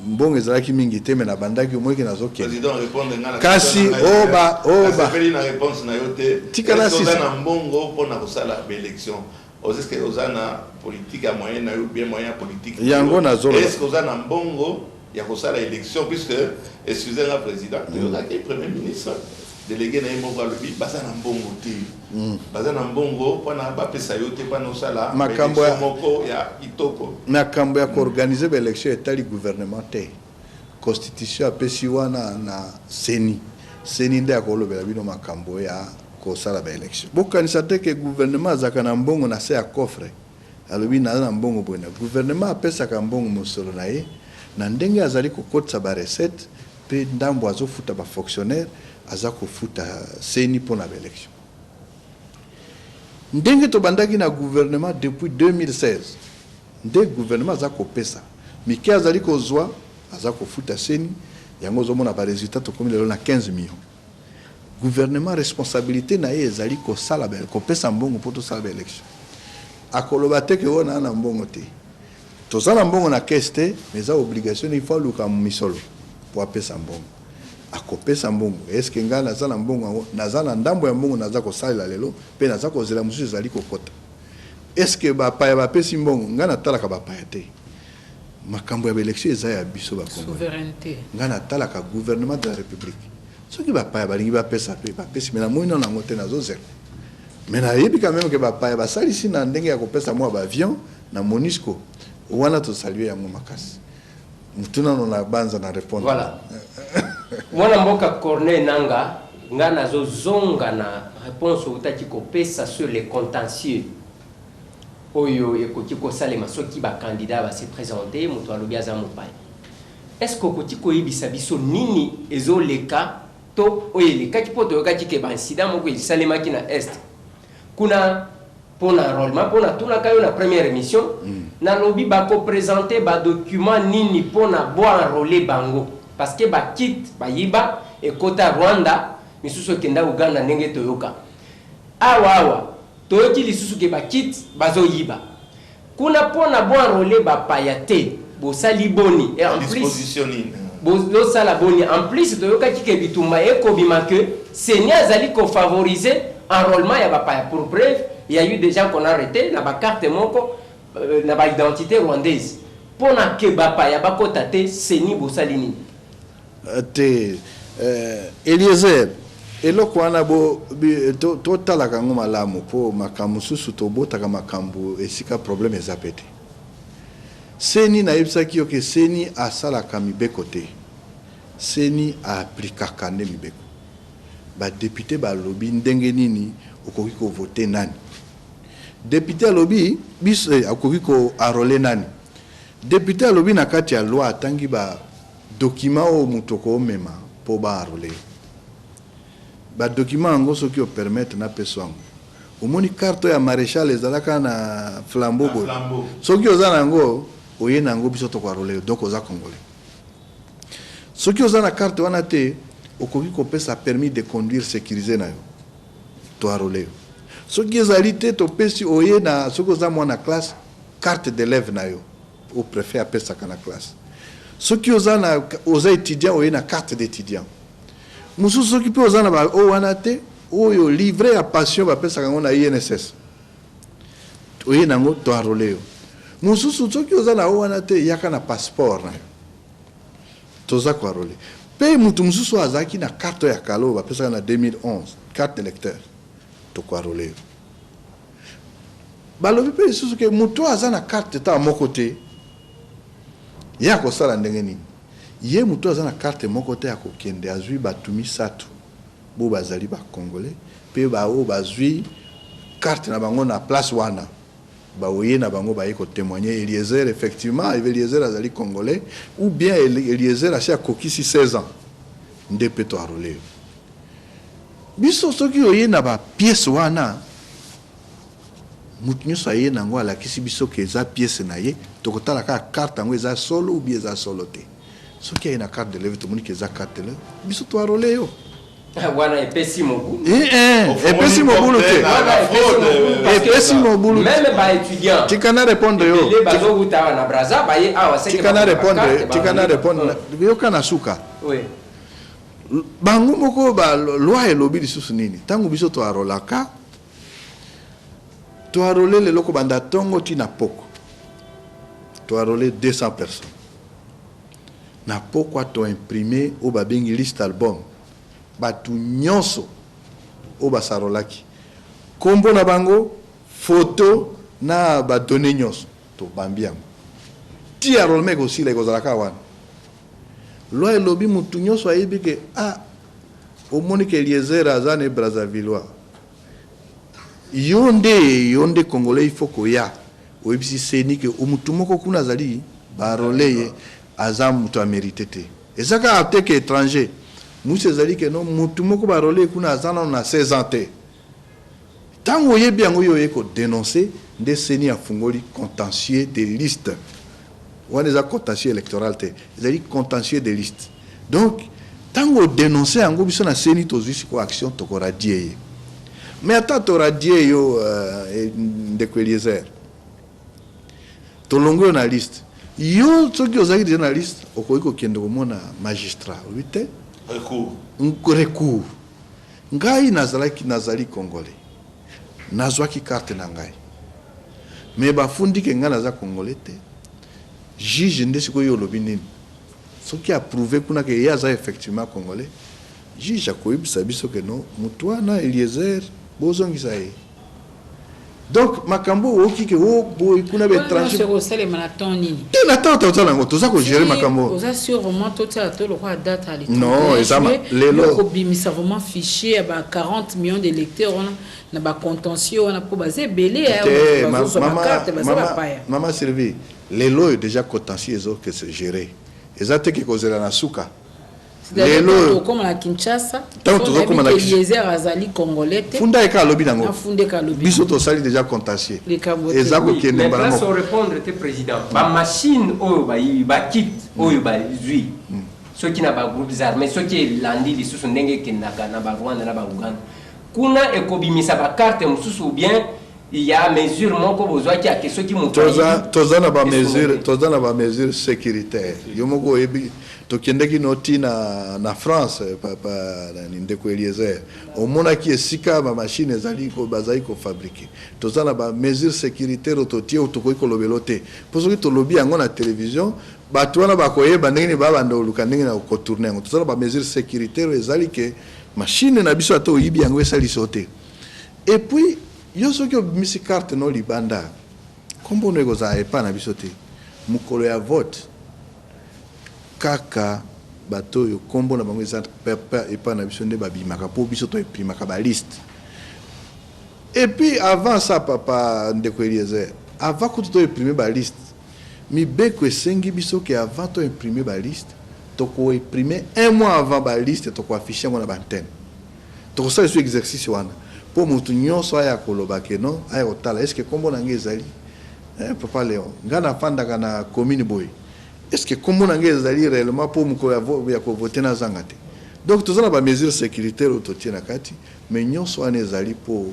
mbongo ezalaki mingi te, me nabandaki, omoki nazokende. Président, répondre nga na Kasi, question na ngai. oba, oba. Nasepeli na réponse na yo te. Tika na Est-ce oza sisa. na mbongo mpona kosala baélection? Est-ce oza na politique ya moyen na yo, bien moyen ya politique na Yango yo? nazoloba. Est-ce oza na mbongo ya kosala élection? Puisque, excusez nga président, toyokaki premier ministre délégué na ye moko alobi baza na mbongo te, baza na mbongo mpona bapesa yo te mpona osala Makambo baélection moko ya kitoko. Makambo ya koorganiser baélection etali gouvernement te. Constitution apesi wana na CENI. CENI nde akolobela bino makambo ya kosala baélection. Bokanisa te ke gouvernement azalaka na mbongo na se ya coffre, alobi naza na mbongo boye. Na gouvernement apesaka mbongo mosolo na ye na ndenge azali kokotisa barecette, mpe ndambo azofuta bafonctionnaire, aza kofuta CENI mpona baélection. Ndenge tobandaki na gouvernement depuis 2016, nde gouvernement aza kopesa mike, azali kozwa, aza kofuta CENI. Yango ozomona baresultat, tokomi lelo na 15 millions. Gouvernement, responsabilité na ye ezali kosala kopesa mbongo mpo tosala baélection. Akoloba te ke oyo naa na mbongo te. Toza na mbongo na caisse te, mais eza obligation, il faut aluka misolo mpo apesa mbongo. Akopesa mbongo. Eske ngai naza na mbongo yango? Naza na ndambo ya mbongo naza kosalela lelo, mpe naza kozela mosusu ezali kokota. Eske bapaya bapesi mbongo? Ngai natalaka bapaya te. Makambo ya baélection eza ya biso bakongo. Souveraineté. Ngai natalaka gouvernement de la République. Soki bapaya balingi bapesa, mpe bapesi, me namoni nano yango te, nazozela. Me nayebi quand même ke bapaya basalisi na ndenge ya kopesa mwa baavion na MONUSCO wana, tosalue yango makasi. Mutu nano na banza na répondre. Voilà, mwana mboka Corneille Nanga, nga nazozonga na réponse outaki kopesa sur les contentieux oyo ekoki kosalema soki bacandidat base présente, moto alobi aza mopaya. Est ce que okoki koyebisa biso nini ezoleka to oyo elekaki? Mpo toyokaki ke baincident moko esalemaki na Est kuna mpo na enrôlement. Mpo natunaka yo na première émission, nalobi bakoprésente badocument nini mpo na bo enrôler bango? Parce que bakit bayiba ekota Rwanda, misusu ekenda Uganda. Ndenge toyoka awa awa, toyoki lisusu ke bakit bazoyiba kuna. Mpo na bo enrôler bapaya te, bosali boni? Et en plus, Disposition nini? Bozosala boni? En plus, toyokaki ke bitumba ekobima ke CENI azali kofavoriser enrôlement ya bapaya. Pour preuve, il y a eu des gens qu'on a arrêté na bacarte moko na baidentité rwandaise. Mpo na ke bapaya bakota te, CENI bosali nini? Te, Eliezer, eloko wana totalaka yango malamu, mpo makambo mosusu tobotaka makambo esika problème eza pe te. CENI, nayebisaki yo ke CENI asalaka mibeko te, CENI aaplikaka nde mibeko. Badéputé balobi ndenge nini okoki kovote nani. Député alobi biso akoki koenrôler nani. Député alobi na kati ya loi, atangi badocument oyo moto okomema mpo baenrôler. Badocument yango, soki opermettre napesa yango, omoni carte oyo ya maréchal ezalaka na flambeau Na boye. Flambeau. Soki oza na yango, oye na yango, biso tokoenrôler yo, donc oza Congolais. Soki oza na carte wana te, Okoki kopesa permis de conduire sécurisé na yo, toenrôler yo. Soki ezali te, topesi oye na, soki oza mwana classe, carte d'élève na yo au préfet apesaka na classe. Soki oza na, oza étudiant, oye na carte d'étudiant. Mosusu, soki mpe oza na oyo wana te, oyo livret ya pension bapesaka yango na INSS, oye nango, toenrôler yo. Mosusu, soki oza na oyo wana te, yaka na passeport na yo, toza koenrôler. Mpe motu mosusu oyo azalaki na carte oyo ya kala, oyo bapesaka na 2011, carte d'électeur, tokoenrôler yo. Balobi mpe lisusu ke motu oyo aza na carte ta moko te, ye akosala ndenge nini? Ye motu aza na carte moko te, akokende azwi bato misato bo bazali bacongolais mpe baoyo bazwi carte na bango na place wana, baoye na bango, baye kotémoigner: Eliezer, effectivement Eliezer azali congolais, ou bien Eliezer asi akokisi 16 ans, nde mpe toenrôler yo. Biso, soki oye na bapièces wana, motu nyonso aye nango, alakisi biso ke eza pièce na ye, tokotala kaka carte yango eza solo ou bien eza solo te. Soki aye na carte d'élève, tomoni ke eza carte d'élève, biso toenrôler yo. Wana epesi mobulu. Epesi mobulu te, epesi mobulu. Même baétudiant. Tika na répondre yo. Ebele bazowuta awa na Braza, baye awa. Tika na répondre, tika na répondre, yoka na suka. Oui. Bango moko ba loi elobi lisusu nini? Ntango biso toenrôlaka, toenrôler lelo kobanda ntongo ntina poko, toenrôler 200 personnes. Na pokwa toimprimer oyo babengi liste album, bato nyonso oyo bas'enrôlaki, nkombo na bango, photo na badonnées nyonso, tobambi yango ti enrôlement ekosila, ekozala kaka wana. Loi elobi mutu nyonso ayebi ke, ah, omoni ke Eliezer aza ne Brazzavillois, yo nde, yo nde congolais, il faut koya oyebisi CENI ke mutu moko kuna azali baenrôler ye, aza moto amérite te. Eza kaka te ke étranger musi, ezali ke no, mutu moko baenrôler kuna aza nano na 16 ans te. Ntango oyebi yango, yo oye kodénoncer, nde CENI afungoli contentieux de liste. Wana eza contentieux électoral te, ezali contentieux de liste. Donc ntango odénoncer yango, biso na CENI tozwi sikoyo action, tokoradier ye. Mais ata toradier yo, ndeko Eliezer, tolongwi yo na liste. Yo soki ozalaki deja na liste, okoki kokende komona magistrat, obi te. Recours. Recours: ngai nazalaki, nazali congolais, nazwaki carte na ngai, mais bafundi ke ngai naza congolais te. Juge nde sikoyo olobi nini? Soki approuve kuna ke ye aza effectivement congolais, juge akoyebisa biso ke non, motu wana Eliezer, bozongisa ye. Donc makambo oyoki ke o boye kuna baétranger. Kosalema na temps nini? Te, na temps tozala yango, toza kogérer makambo. Oza sûr vraiment totiala to lokola date ya Non, eza lelo. Kobimisa vraiment fichier ya ba 40 millions d'électeurs wana na bacontentieux wana, mpo baza ebele, bazozwa bacarte, baza bapaya. Mama Sylvie, lelo oyo déjà contentieux ezoke se gérer, eza te ke kozela na suka. Lelo tokóma na Kinshasa. Ntango tozokóma na Eliezer azali congolais te. Funda eka alobi nango. Afundeka alobi. Biso tosali déjà contentieux. Likambo. Eza kokende mbala moko. Répondre te, président, bamachine oyo bayibi, bakit oyo bazwi, soki na bagroupes armés, soki elandi lisusu ndenge ekendaka na Barwanda na Bauganda kuna, ekobimisa bacarte mosusu, ou bien ya mesure moko bozwaki ake soki moto Toza na bamesure, toza na bamesure sécuritaire. Yo moko oyebi, tokendeki noti na France, papa nani, ndeko Eliezer, omonaki esika bamachine ezali, bazali kofabriquer. Toza na bamesure sécuritaire oyo totie, oyo tokoki kolobela te, mpo soki tolobi yango na télévision, bato wana bakoyeba ndenge nini babanda koluka ndenge na kotourner yango. Toza na bamesure sécuritaire oyo ezali ke machine na biso, ata oyibi yango, esalisa te. Et puis yo soki obimisi carte no libanda, nkombo no ekozala epa na biso te. Mokolo ya vote, kaka bato oyo nkombo na bango eza epa na biso nde babimaka, mpo biso toimprimaka baliste. Et puis avant ça, papa ndeko Eliezer, avant kutu toimprimer baliste, mibeko esengi biso ke avant toimprimer baliste, tokoimprimer un mois avant baliste, tokoafficher yango na baantenne. Tokosala lisusu exercice wana mpo motu nyonso aya koloba ke non, aya kotala est ce que nkombo na ngai ezali. Papa Léon, ngai nafandaka na commune boye, est ce que nkombo na ngai ezali réellement, mpo mokolo ya kovoter nazanga te. Donc toza na ba mesures sécuritaires oyo totie na kati, mais nyonso wana ezali mpo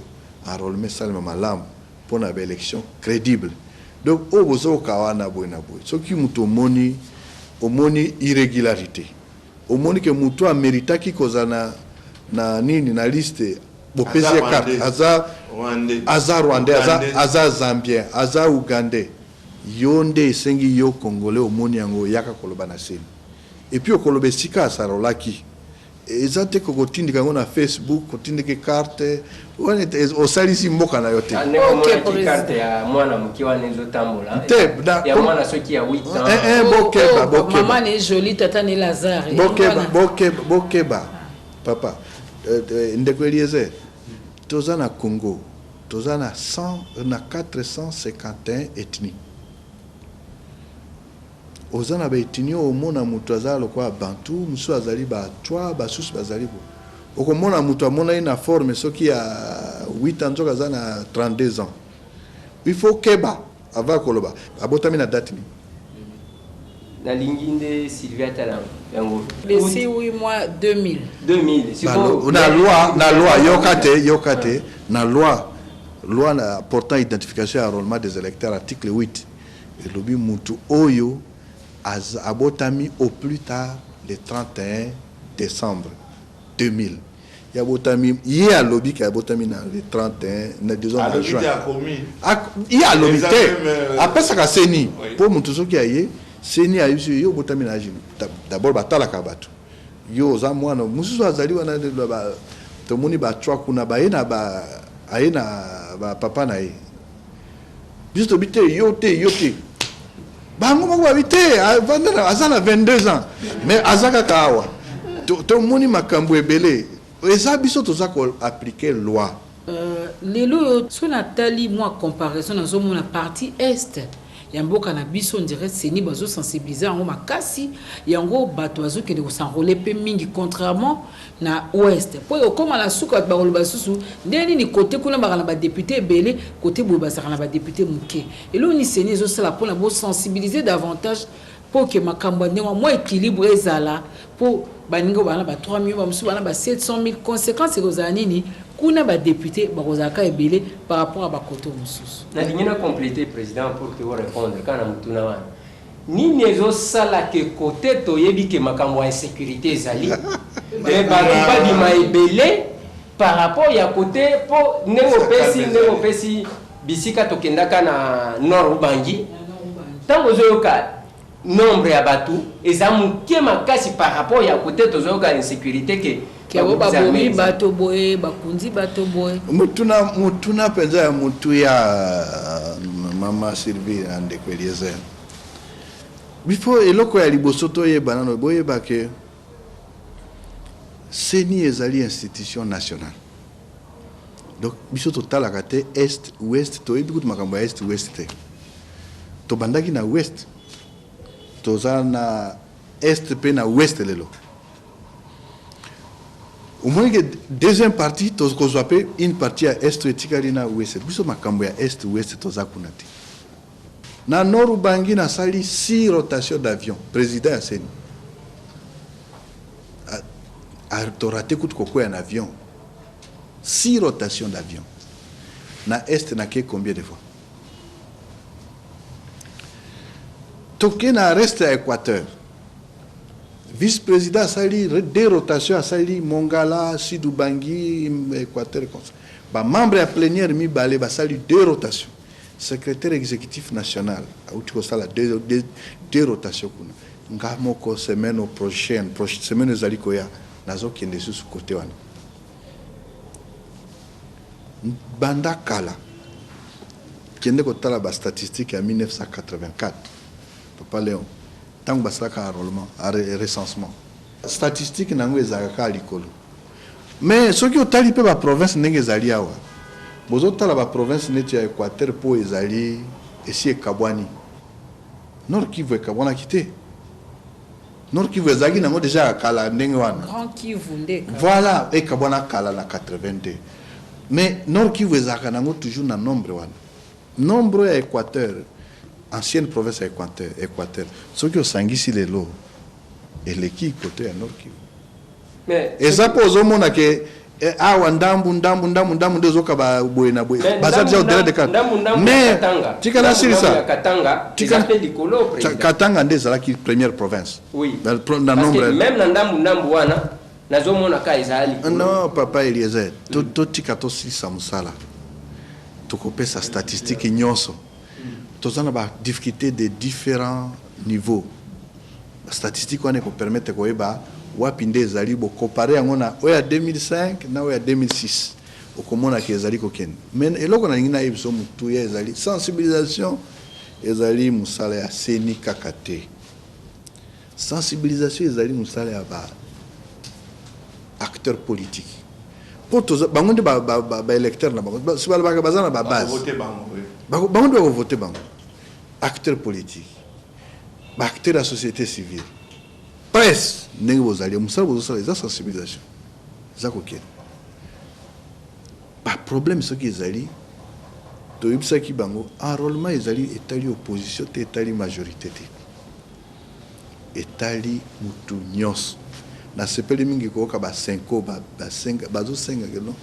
enrôlement esalema malamu mpona ba élection crédible. Donc oyo bozoyoka wana boye na boye, soki moto omoni, omoni irrégularité, omoni ke moto ameritaki kozala na nini, na liste, bopesi ye carte, aza aza Rwandais, aza, aza Zambien, aza Ougandais, yo nde esengi yo Congolais omoni yango, oyaka koloba na CENI. Et puis okoloba esika asarolaki. Eza te kotindika yango na Facebook, kotindika carte wana, osalisi mboka na yo te. Ndenge omonaki carte ya mwana moke wana ezotambola. Te. Ya mwana soki ya 8 ans. Bokeba, bokeba. Mama ne Joli, tata ne Lazare. Bokeba, bokeba, bokeba, papa. Ndeko Eliezer, toza na Congo, toza na 100 na 451 ethnie. Oza na baethnie oyo omona moto aza lokola Bantu, mosusu azali Batwa, basusu bazali bo. Okomona moto amonani na forme soki ya 8 ans, nzoka aza na 32 ans. Il faut keba avant koloba abotami na date nini. Nalingi nde Sylvie atala yango. Le 6 8 mois 2000. 2000. Na loi, yoka te, yoka te, na loi na portant identification et enrôlement des électeurs, article 8 elobi mutu oyo abotami au plus tard le 31 décembre 2000, ye abotami, ye alobi ke abotami na le 31 na, disons, na juin. Ye alobi te, apesaka CENI mpo mutu soki aye, CENI ayebisi yo obotami na age. D'abord batalaka bato, yo oza mwana mosusu azali wana. Tomoni batwa kuna baye na ba aye na bapapa na ye, biso tobi te, yo te, yo te. Bango moko babi te, avanda, aza na 22 ans, mais aza kaka awa. Tomoni makambo ebele eza, biso toza koappliquer loi. Lelo oyo so natali mwa comparaison, nazomona partie est ya mboka na biso, on dirait CENI bazosensibiliser yango makasi, yango bato bazokende kos'enrôler mpe mingi, contrairement na ouest. Mpo okóma na suka, bato bakoloba lisusu ndenge nini kote kuna baka na badéputé ebele, kote boye bazalaka na badéputé moke. Eloko nini CENI ezosala mpona bosensibiliser davantage mpo ke makambo ya ndenge mwa équilibre ezala? Mpo baninga bana ba 3 millions, bamosusu bana ba 700 000, conséquence ekozala nini? Kuna badéputé bakozalaka ebele par rapport à bakote mosusu. Nalingi na compléter, président, pour que répondre kaka na motuna wana. Nini ezosala ke kote toyebi ke makambo ya insécurité ezali, me bato babima ebele par rapport ya kote? Mpo ndenge opesi bisika tokendaka na Nord Ubangi, ntango ozoyoka nombre ya bato eza moke makasi par rapport ya kote tozoyoka insécurité ke Ke babomi bato boye, bakundi bato boye. Motuna mpenza ya motu ya mama Sylvie na ndeko Eliezer, bifo eloko ya liboso toyeba nano, boyeba ke CENI ezali institution nationale. Donc biso totalaka te est, ouest, toyebi kutu makambo ya est, ouest te. Tobandaki na ouest, toza na est mpe na ouest. Lelo omoni ke deuxième partie tokozwa mpe une partie ya est etikali na ouest. Biso makambo ya est, ouest, toza kuna te. Na Nord Ubangi nasali six rotation d'avion. Président ya CENI torater kutu kokwea na avion, six rotation d'avion. Na est nake combien de fois? Toke na reste ya Équateur, vice-président asali deux rotations, asali Mongala, Sud Ubangi, Équateur. Bamembre ya plénière mibale basali deux rotations. Secrétaire exécutif national auti kosala deux rotations kuna. Nga moko, semaine prochaine, semaine ezali koya, nazokende lisusu kote wana. Banda kala, kende kotala bastatistique ya 1984, papa Léon, ntango basalaka enrôlement, recensement, statistique nango ezalaka kaka likolo. Mais soki otali mpe baprovince ndenge ezali awa, bozotala baprovince neti ya Équateur, mpo ezali esi ekabwani. Nord Kivu ekabwanaki te. Nord Kivu ezalaki nango déjà ya kala ndenge wana. Grand Kivu nde. Voilà, ekabwana kala na 82, mais Nord Kivu ezalaka nango toujours na nombre wana, nombre ya Équateur, ancienne province ya Équateur. Soki osangisi lelo, eleki kote ya Nord Kivu. Mais Eza mpo ozomona ke awa ndambu ndambu ndambu ndambu nde ozokaba boye na boye. Mais Baza ndambu- déjà au-delà de ndambu- 4. ndambu ndambu ya Mais Katanga. tika Ndambu nasilisa. ndambu ya Katanga, Tika- eza mpe likolo, président. Katanga nde ezalaki première province. Oui. Na Parce que nombre. même na ndambu ndambu wana nazomona ka ezala likolo. Non, papa Eliezer, totika tosilisa mosala, tokopesa statistique nyonso. Toza na badifficulté de différents niveaux. Statistique wana ekopermettre koyeba wapi nde ezali. Bokompare yango na oyo ya 2005 na oyo ya 2006, okomonaka ezali kokende. Mais eloko nalingi nayebi so motuya ezali sensibilisation. Ezali mosala ya CENI kaka te. Sensibilisation ezali mosala ya ba acteur politique, mpo bango nde baélecteur na bango. Si balobaka baza na babase. Bakovote bango, oui. Bango nde bakovote bango. Acteur politique, baacteur ya société civile, presse, ndenge bozali, mosala bozosala eza sensibilisation. Eza kokende baproblème soki ezali, toyebisaki bango enrôlement ezali etali opposition te, etali majorité te, etali mutu nyonso. Nasepeli mingi koyoka basenko bazosenga keno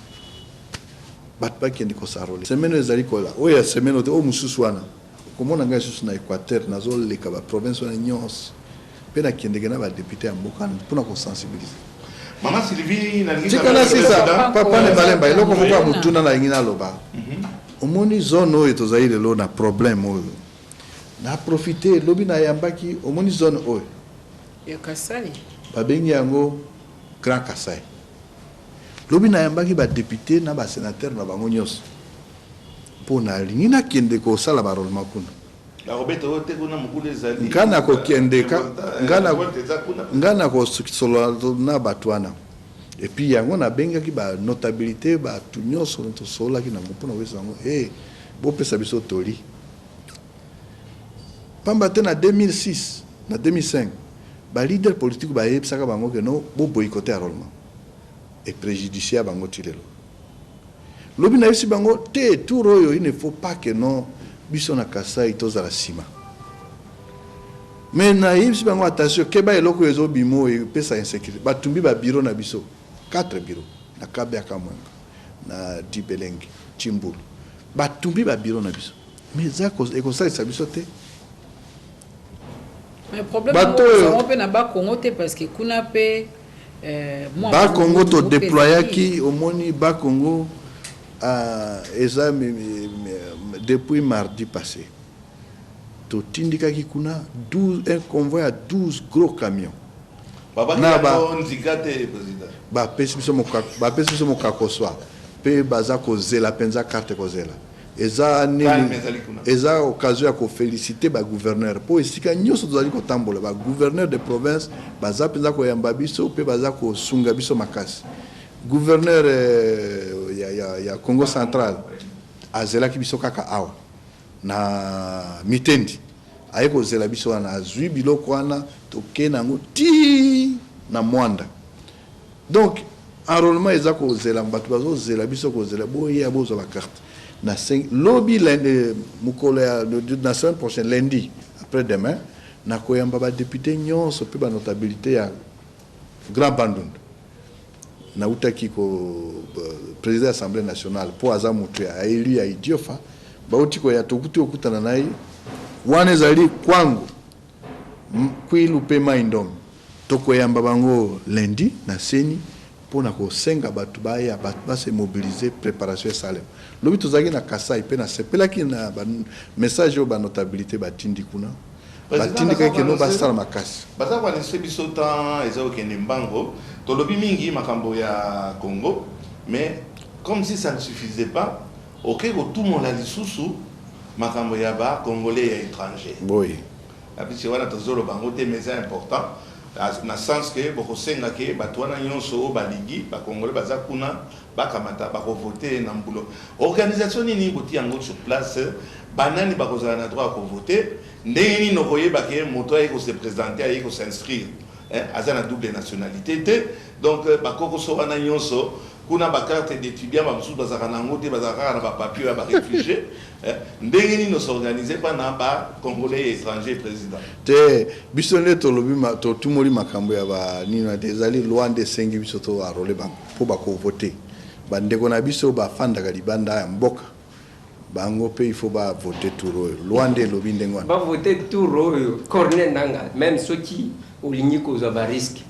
bato bakende kos'enrôler. Semaine oyo ezali kola, oyo ya semaine oyo te, oyo mosusu wana, okomona ngai lisusu na Équateur. Nazoleka baprovince wana nyonso mpe nakendeke na badéputé ya mboka wana mpona kosensibiliser. Mama Sylvie, nalingi Tika nasisa. Président. Papa ne balemba eloko moko ya motuna nalingi naloba. Omoni zone oyo tozali lelo na problème oyo, na profite lobi nayambaki. Omoni zone oyo ya Kasai. Babengi yango Grand Kasai. Lobi nayambaki badéputé na basénateur na bango nyonso mpo nalingi nakende kosala baenrôlement kuna. Bakobeta oyo te, kuna mokulu ezali. Nga nakokende Vote eza kuna. Nga nakosolola na bato wana. Et puis yango nabengaki banotabilité, bato nyonso tosololaki nango mpona koyesa yango e bopesa biso toli, pamba te na 2006, na 2005, baleader politique bayebisaka bango ke no, boboycotter enrôlement, epréjudicie ya bango ti lelo. Lobi nayebisi bango te, tour oyo il ne faut pas que non, biso na Kasai tozala nsima. Mais nayebisi bango: attention, keba, eloko oyo ezobima oyo epesa insécurité. Batumbi babureau na biso, 4 bureau na Kabeya Kamwanga, na Dibelenge, Tshimbulu, batumbi babureau na biso. Mais eza ekosalisa biso te. Mais problème Bato oyo- yango mpe na Bakongo te, parce que kuna mpe mwa Bakongo mobulu mpe todéployaki. Omoni Bakongo, eza depuis mardi passé totindikaki kuna 12, un convoi ya 12 gros camions. Babaki yango nzika te, président. Bapesi biso mokakoswa mpe baza kozela mpenza carte. Kozela eza nini? Calme ezali kuna. Eza occasion ya koféliciter bagouverneur, mpo esika nyonso tozali kotambola, bagouverneur de province baza mpenza koyamba biso mpe baza kosunga biso makasi. Gouverneur ya Congo Central azelaki biso kaka awa na Mitendi, aye kozela biso wana, azwi biloko wana, tokei nango ti na Mwanda. Donc enrôlement eza kozela, bato bazozela biso, kozela boya bozwa bacarte na lobi lundi, mokolo ya na semaine prochaine, lundi après demain, nakoyamba badéputé nyonso mpe banotabilité ya Grand Bandundu. Nautaki ko président ya Assemblée nationale, mpo aza moto ya élu ya Idiofa, bauti koya, tokuti kokutana na ye wana. Ezali Kwango, Kwilu mpe Mai Ndombe. Tokoyamba bango lundi na CENI mpona kosenga bato baya, bato base mobiliser, préparation esalema. Lobi tozalaki na Kasai mpe nasepelaki na message oyo banotabilité batindi kuna, batindikaki no basala makasi. Baza koannoncer biso temps eza kokende mbango. Tolobi mingi makambo ya Congo, mais comme si ça ne suffisait pas, oke kotumola lisusu makambo ya bacongolais ya étranger. Boye. Na biso wana tozoloba yango te, mais eza important na sens ke bokosenga ke bato wana nyonso oyo balingi, bacongolais baza kuna, bakamata bakovote na mbulo. Organisation nini botia yango sur place? Banani bakozala na droit ya kovote? Ndenge nini okoyeba ke moto aye kose présenter, aye kos'inscrire Eh, aza na double nationalité te. Donc bakokoso wana nyonso kuna, bacarte d'étudiant, bamosusu bazalaka na yango te, bazalaka kaka na bapapier ya baréfugié. Ndenge nini osorganiser mpana bacongolais ya étranger, président? Te, biso nde tolobi, totumoli makambo ya banini te. Ezali loi nde esengi biso toenrôler bango mpo bakovote. Bandeko na biso bafandaka libanda ya mboka, bango mpe il faut bavote tour oyo. Loi nde elobi ndenge wana. Bavote tour oyo. Corneille Nanga, même soki olingi kozwa barisque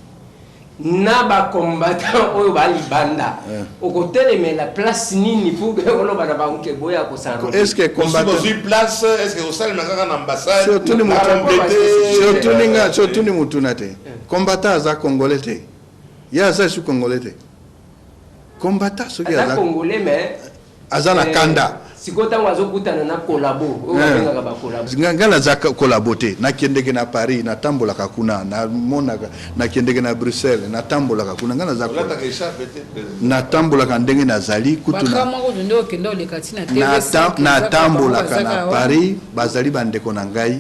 na bacombattant oyo balibanda, okotelemela place nini pour oloba na bango ke boya kos'enrôler? Est ce que combattant Bozwi place, est ce que osalema kaka na ambassade? Otuni nga, so otuni mutuna te. Combattant aza congolais te? Ye aza su congolais te, combattant soki aza congolais, mais aza na kanda. Sikoyo ntango azokutana na collabo oyo babengaka bacollabo. Ngai naza collabo te. Nakendeke na Paris, natambolaka kuna, namonaka. Nakendeke na Bruxelles, natambolaka kuna. Ngai naza, natambolaka ndenge nazali. Kutu natambolaka na Paris, bazali bandeko na ngai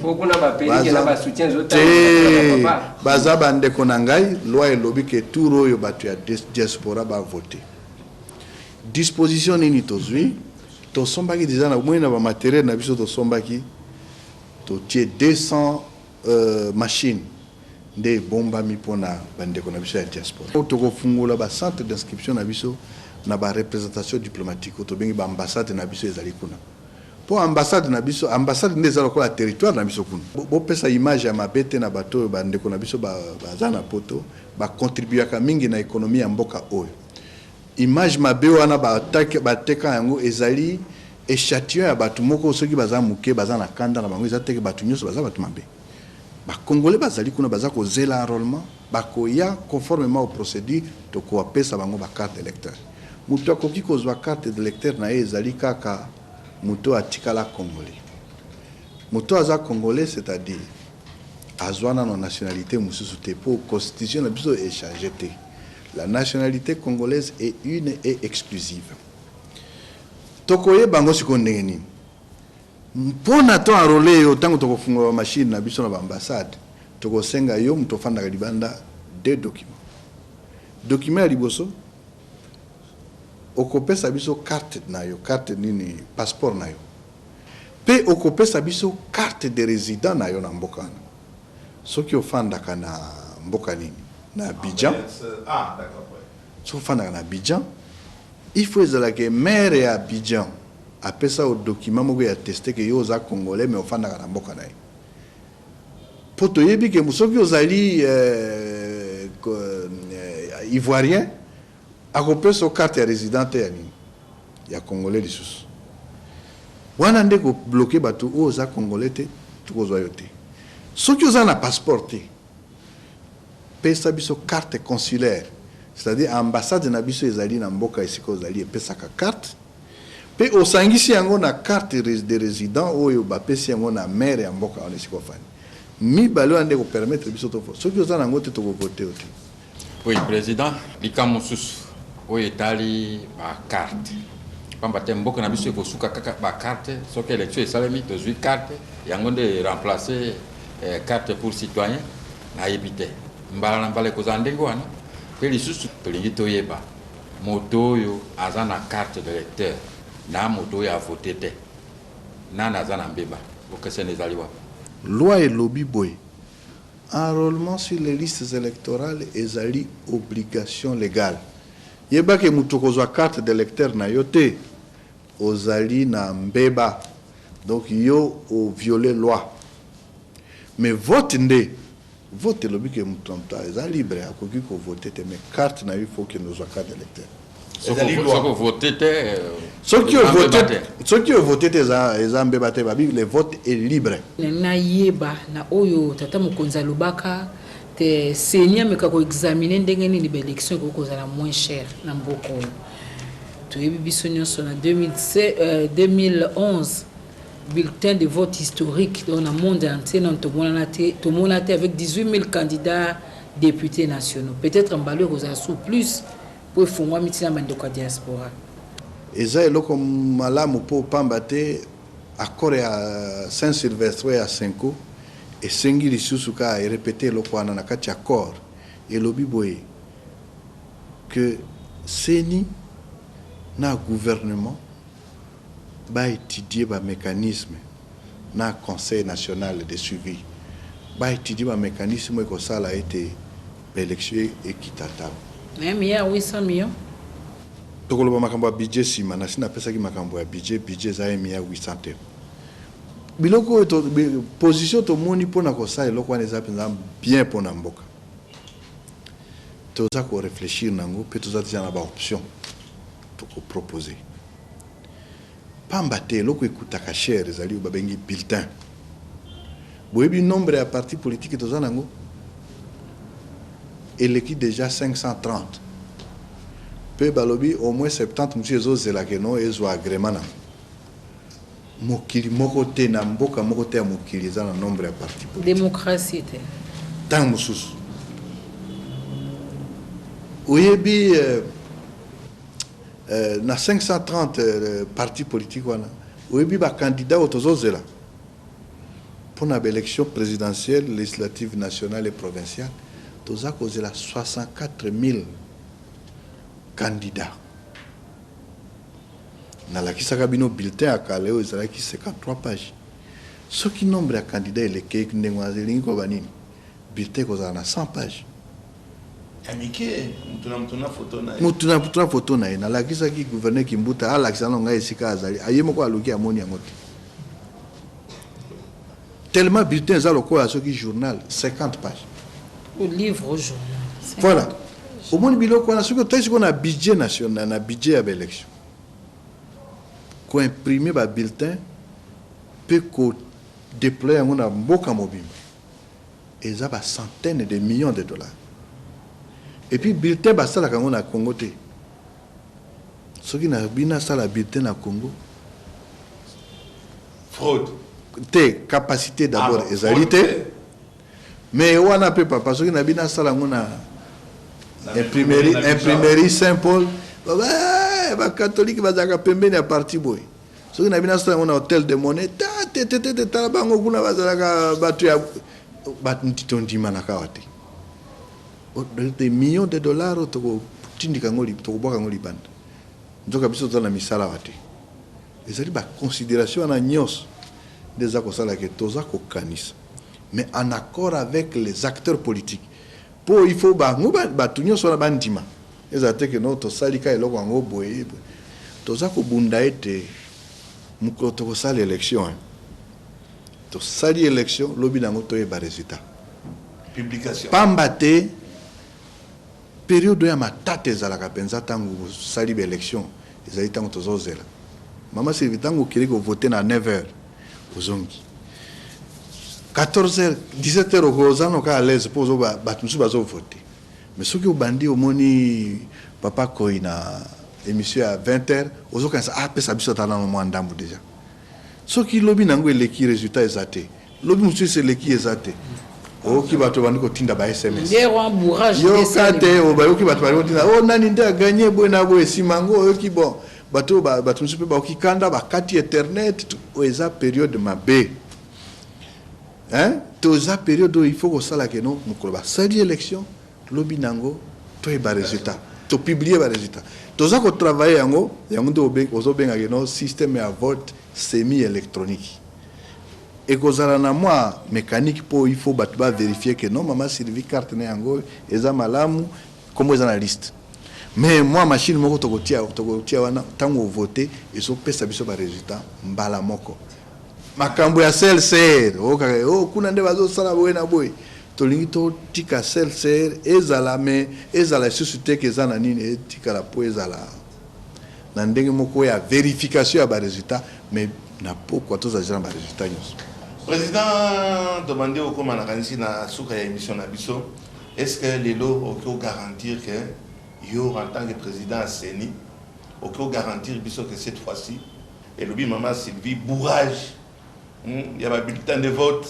te, baza bandeko na ngai. Loi elobi ke tour oyo bato ya diaspora bavote. Disposition nini tozwi? Tosombaki déjà na moi na bamatériel na biso, tosombaki, totie 200 machine nde ebombami mpona bandeko na biso ya diaspora. Tokofungola bacentre d'inscription na biso na bareprésentation diplomatique oyo tobengi baambassade na biso ezali kuna, mpo ambassade na biso, ambassade nde eza lokola territoire na biso kuna. Bopesa image ya mabe te na bato oyo. Bandeko na biso baza na Poto, bacontribuaka mingi na économie ya mboka oyo. Image mabe wana bateka yango, ezali échantillon ya bato moko. Soki baza moke, baza na kanda na bango, eza teke bato nyonso baza bato mabe. Bakongole bazali kuna, baza kozela enrôlement, bakoya conformément aux procédures. Tokowapesa bango bacarte d'électeur. Moto akoki kozwa carte d'électeur na ye ezali kaka moto atikala congolais, moto aza congolais, c'est-à-dire azwa nano nationalité mosusu te, mpo constitution na biso echanger te. La nationalité congolaise est une et exclusive. Tokoyeba yango sikoyo ndenge nini? Mpona to enrôler yo, ntango tokofungola bamachine na biso na baambassade, tokosenga yo, moto ofandaka libanda, deux documents. Document ya liboso, okopesa biso carte na yo, carte nini, passeport na yo, mpe okopesa biso carte de résident na yo na mboka wana. Soki ofandaka na mboka nini, na Abidjan, soki ofandaka na Abidjan, il faut ezalaka maire ya Abidjan apesa yo document moko ya atteste ke yo oza congolais mais ofandaka na mboka na ye, mpo toyebi ke soki ozali ivoirien, akopesa yo carte ya résident te ya nini, ya congolais lisusu. Wana nde kobloquer bato oyo oza congolais te, tokozwa yo te. Soki oza na passeport te, pesa biso carte consulaire, c'est-à-dire ambassade na biso ezali na mboka esika ozali epesaka carte, mpe osangisi yango na carte de résident oyo bapesi yango na maire ya mboka wana esika ofandi. Mibale wana nde kopermettre biso to. Soki oza nango te, tokovote yo te. Oui, président, likambo mosusu oyo etali bacarte, pamba te mboka na biso ekosuka kaka bacarte. Soki élection esalemi, tozwi carte yango nde remplace carte pour citoyen. Nayebi te mbala na mbala ekozala ndenge wana. Mpe lisusu tolingi toyeba, moto oyo aza na carte d'électeur na moto oyo avote te, nani aza na mbeba? Bokeseni ezali wapi? Loi elobi boye: enrôlement sur les listes électorales ezali obligation légale. Yebaki, moto kozwa carte d'électeur na yo te, ozali na mbeba, donc yo oviole loi. Mais vote nde, vote elobi ke moto na moto eza libre, akoki kovote te, mais carte na yo, il faut okende ozwa carte d'électeur. Soki ovote te? Soki ovote te, eza mbeba te. Babi le vote est libre. Nayeba na oyo tata mokonzi alobaka te, CENI ameka koexaminer ndenge nini baélection ekoki kozala moins cher na mboka oyo. Toyebi biso nyonso na 2011, bulletin de vote historique, donc na monde entier nano tomonana te, tomona te, avec 18 000 candidats députés nationaux. Peut-être mbala ekozala sous plus mpo efungwami ntina bandeko ya diaspora. Eza eloko malamu, mpo pamba te accord ya Saint Sylvestre ya Cenco esengi lisusu kaka erépéter eloko wana na kati ya accord. Elobi boye que CENI na gouvernement ba etudier ba mecanismes na conseil national de suivi ba etudier ba mecanismes oyo ekosala ete ba elections ekita talo. Mais milliard 800 millions. Tokoloba makambo ya budget sima, nasi napesaki makambo ya budget, budget eza 1 milliard 800 te. Biloko oyo to, position tomoni pona kosala eloko wana eza penza bien pona mboka. Toza ko reflechir nango pe toza dejà na ba options toko proposer. Pamba te eloko ekutaka cher ezali oyo babengi bulletin. Boyebi nombre ya parti politique toza nango? Eleki dejà 530 pe balobi au moins 70 mosusu ezozela que non ezwa agrement nango. Mokili moko te, na mboka moko te ya mokili eza na nombre ya parti politique. Democratie te. Tango mosusu oyebi na 530 parti politique wana oyebi ba candidats oyo tozozela pona ba elections presidentielles, legislatives, nationales et provinciales, toza kozela 64.000 candidats. Nalakisaka bino bulletin ya kala oyo ezalaki 53 pages. Soki nombre ya candidats elekeki ndenge wana, elingi koloba nini? Bulletin ekozala na 100 pages. Ya mike, mutu na mutu na photo na ye. Mutu na mutu na photo na ye. Nalakisaki gouverneur Kimbuta alakisa nano ngai esika azali. Ye moko aluki amoni yango te. Tellement bulletin eza lokola soki journal 50 pages. Ou livre ou journal. Voilà. Omoni biloko wana soki otali sikoyo na budget national, na budget ya ba election. Ko imprimer ba bulletins pe ko deployer yango na mboka mobimba eza ba centaines de millions de dollars. Et puis bulletin basalaka yango na Congo te. Soki na bino asala bulletin na Congo. Fraude. Te, capacité d'abord ah, ezali te. Mais wana pe papa soki na bino asala yango na imprimerie, imprimerie Saint Paul, ba catholique bazalaka pembeni ya parti boye. Soki na bino asala yango na hotel de monnaie, ta te te te tala bango kuna bazalaka bato ya bato tondimanaka awa te. Des millions de dollars oyo tokotindika yango, tokobwaka yango libanda. Nzoka biso toza na misala awa te. Ezali ba considerations wana nyonso nde eza kosala ke toza kokanisa mais en accord avec les acteurs politiques po il faut bango bato nyonso wana bandima. Ezala te ke no tosali ka eloko yango boye boye. Toza kobunda ete mokolo tokosala election, hein. Tosali election, lobi na yango toyeba resultat. Publication. Pamba te periode oyo ya matata ezalaka penza tango bosali ba election ezali tango tozozela. Mama Sylvie, tango okei ko voter na 9 heures ozongi 14 heures, 17 heures okoza no kaka à l'aise po ozo bato mosusu bazo voter. Mais soki obandi omoni papa Koy na emission ya 20 heures ozokanisa ah pesa biso ata nano mwa ndambu dejà. Soki lobi na yango eleki resultat eza te. Lobi mosusu eleki eza te. Oyoki bato bandi kotinda ba SMS. Yoka te bayoki bato bandi kotinda oh nani nde a gagner boye na boye sima yango oyoki bon bato bato mosusu pe bayoki kanda bakati internet oyo eza periode mabe. Hein toza periode oyo il faut kosala que no mokolo basali election lobi na yango toyeba resultat to publier ba resultat toza ko travailler yango yango nde ozobenga que no système ya vote semi electronique ekozala na mwa mécanique po il faut bato ba verifier que non mama Sylvie carte na yango eza malamu kombo eza na liste mais mwa machine moko tokotia tokotia wana ntango ovote ezopesa biso ba resultat mbala moko. Makambo ya CLCR, oyokaka oh kuna nde bazosala boye na boye. Tolingi totika CLCR ezala mais ezala lisusu te ke eza na nini, etikala po ezala na ndenge moko ya verification ya ba resultats mais na pokwa tozala dejà na ba resultats nionso. President tobandi kokoma nakanisi na suka ya emission na biso, est ce que lelo okoki ko garantir que yo en tant que president ya CENI okoki ko garantir biso que cette fois ci Elobi maman Sylvie bourrage ya ba bulletins de vote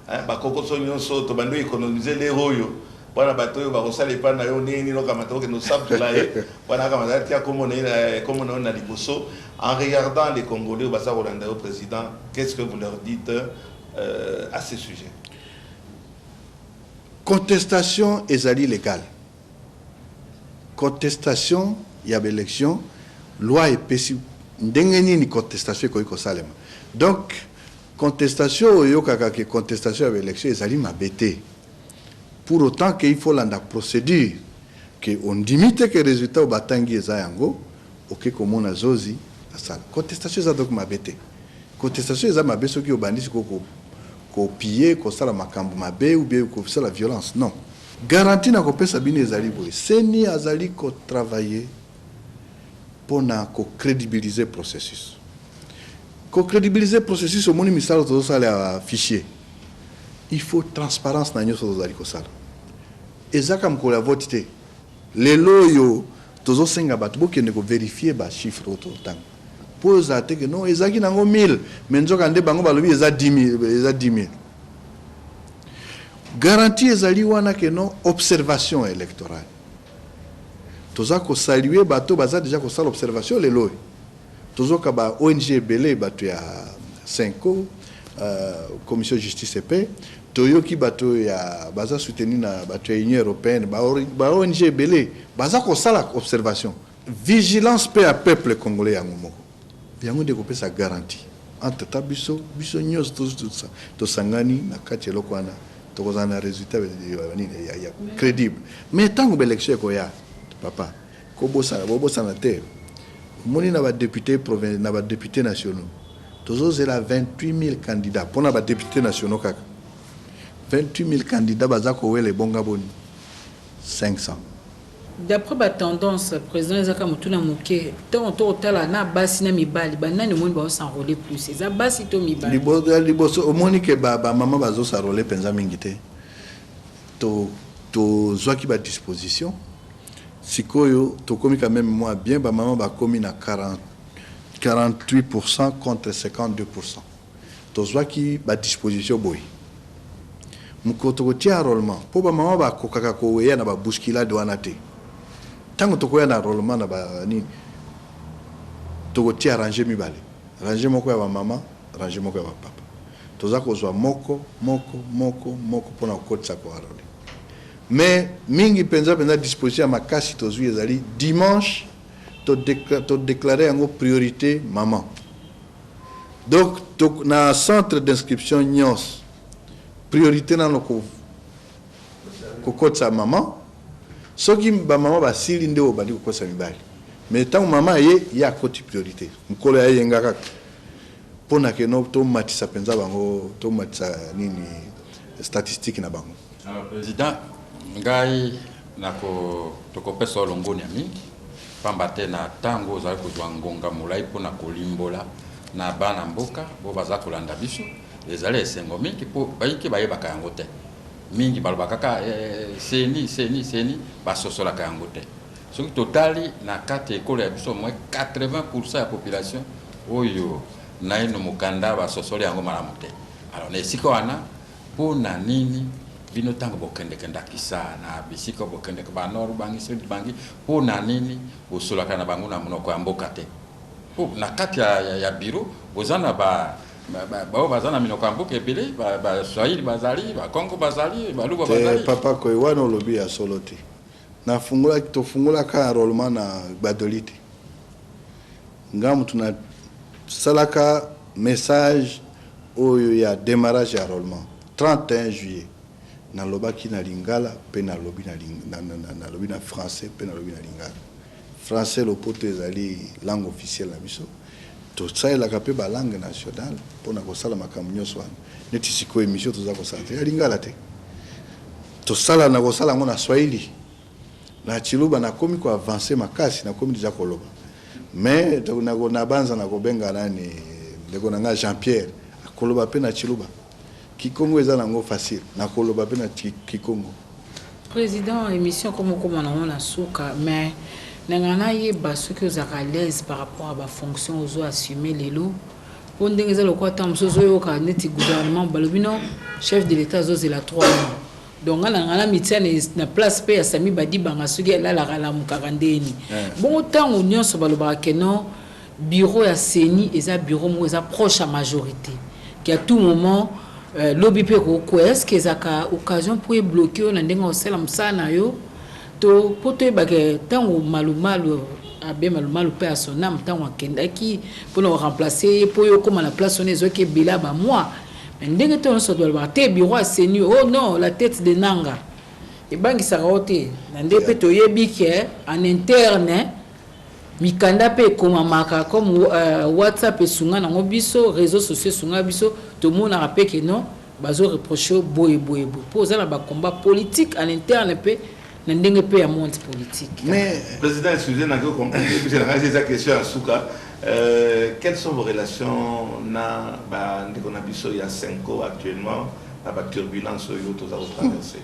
hein, ba kokoso nyonso tobandi ko economiser lere oyo wana bato oyo bakosala epai na yo ndenge nini okamata okende osabtola ye wana akamata atia kombo na ye kombo na yo na liboso en regardant les Congolais oyo baza kolanda yo président, qu'est-ce que vous leur dites à ce sujet? Contestation ezali légale. Contestation ya baélection, loi epesi ndenge nini contestation ekoki kosalema. Donc contestation oyo oyokaka ke contestation ya baélection ezali mabe te, pour autant ke il faut landa procédure, ke ondimi te ke résultat oyo batangi eza yango, oke komona zozi asala contestation. Eza donc mabe te. Contestation eza mabe soki obandi sikoyo kopiller, kosala makambo mabe ou bien kosala violence. Non, garantie na kopesa bino ezali boye: CENI azali kotravailler mpona kocrédibiliser processus. Kocrédibiliser processus, omoni misala tozosala ya fichier, il faut transparence na nyonso tozali kosala. Ezaka mokolo ya vote te. Lelo oyo tozosenga bato bokende kovérifier bachiffre oyo tozotanga, mpo ezala te ke non, ezalaki nango 1000, mais nzoka nde bango balobi eza 10 000, eza 10 000. Garantie ezali wana ke non, observation électorale, toza kosaluer bato baza déjà kosala observation. Lelo oyo tozoka ba ONG ebele, bato ya CENCO, Commission justice et paix, toyoki bato ya baza soutenu na bato ya Union européenne, ba ONG ebele baza kosala observation. Vigilance mpe ya peuple congolais yango moko, yango nde kopesa garantie. Entre ta biso, biso nyonso tosangani na kati ya eloko wana, tokozala na résultat nini ya crédible. Mais ntango baélection ekoya, papa, kobosana, bobosana te, omoni na badéputé province, na badéputé nationaux, tozozela 28 000 candidats. Mpona badéputé nationaux kaka, 28 000 candidats baza kowela ebonga boni? 500. D'après batendance, président, ezaka motuna moke: ntango tokotala na basi na mibali, banani omoni bazos'enrôler plus? Eza basi to mibali? Liboso omoni ke bamama bazos'enrôler mpenza mingi te. Tozwaki badisposition. Sikoyo tokomi quand même mwa bien, bamama bakomi na 40, 48 contre 52. Tozwaki badisposition boye: mokolo tokotia enrôlement, mpo bamama bakokaka koya na babousculade wana te, ntango tokoya na enrôlement na banini, tokotia rangée mibale, rangée moko ya bamama, rangée moko ya bapapa. Toza kozwa moko moko moko moko mpona kokotisa koenrôler. Mais mingi mpenza mpenza, disposition ya makasi tozwi ezali dimanche, todéclarer yango priorité maman. Donc to, na centre d'inscription nyonso, priorité nano kokotisa mama. Soki bamama basili, nde oyo bandi kokotisa mibali. Mais ntango mama ye, ye akoti priorité, mokolo ya yenga kaka, mpona keno tomatisa mpenza bango, tomatisa nini, statistique na bango. Alors président, ngai nako tokopesa longoni ya mingi, pamba te na ntango ozali kozwa ngonga molai mpona kolimbola na bana mboka bo baza kolanda biso, ezali esengo mingi, mpo bayiki bayebaka yango te mingi. Balobaka kaka eh, CENI, CENI, CENI, basosolaka yango te. Soki totali na kati ya ekolo ya biso, moins 80 ya population oyo naino mokanda basosoli yango malamu te. Alors na esika wana, mpo na nini bino ntango bokendekendakisa na bisika bokendeke, banord Ubangi, sud Ubangi, mpo na nini bosolaka na bango na monoko ya mboka te? Mpo na kati ya bureau boza na ba baoyo baza na minoko ya mboka ebele, baswahili bazali, bakongo bazali, baluba bazali. Papa Koy, wana olobi ya solo te. Nafungolaki, tofungolaka enrôlement na Gbadoli te. Nga mutu nasalaka message oyo ya démarrage ya enrôlement 31 juillet. Nalobaki na lingala mpe nalobi na, na, na, na, nalobi na français mpe nalobi na lingala. Français, lopoto ezali langue officielle na biso. Tosalelaka mpe balangue nationale mpona kosala makambo nyonso wana. Neti sikoyo émission toza kosala te ya lingala te, tosala na kosala yango na swahili, na chiluba. Nakomi koavancer makasi, nakomi deja koloba. Mais nabanza na kobenga nani, ndeko na nga Jean Pierre akoloba mpe na chiluba. Kikongo eza nango facile, nakoloba mpe na kikongo. Président, émission komo okóma nango na suka, mais nanga nayeba soki ozalaka à l'aise par rapport à bafonction ozo assume lelo, mpo ndenge eza lokola ntango mosusu ozoyoka neti gouvernement balobi no, chef de l'État azozela 3 mois. Donc nga na nga na mitia na place mpe ya Sami Badibanga, soki alalaka, alamukaka ndeni bongo? Ntango nyonso balobaka ke non, bureau ya CENI eza bureau moko eza proche ya majorité, ke à tout moment Lobi mpe ekokwea. Est ce que ezalaka occasion mpo ebloke yo na ndenge osala mosala na yo, to mpo toyebake ntango Malumalu, abe Malumalu mpe ya sonam, ntango akendaki mpona koremplace ye mpo yo okóma na place wana, ezwaki ebele ya bamwa, mais ndenge to nyonso balobaka te bureau ya CENI, oh non, la tête de Nanga ebangisaka yo te, na nde mpe toyebi ke en interne mikanda mpe ekomamaka comme WhatsApp esunga nango biso, réseaux sociaux esunga biso, tomonaka mpe ke non, bazoreproche yo boye boye boye mpo oza na bacombat politique en interne mpe na ndenge mpe ya monde politique. Mais Président, excusez, nako comprendre puisque eza question ya suka. Quelles sont vos relations na bandeko na biso ya CENCO actuellement, na baturbulence oyo toza kotraverse?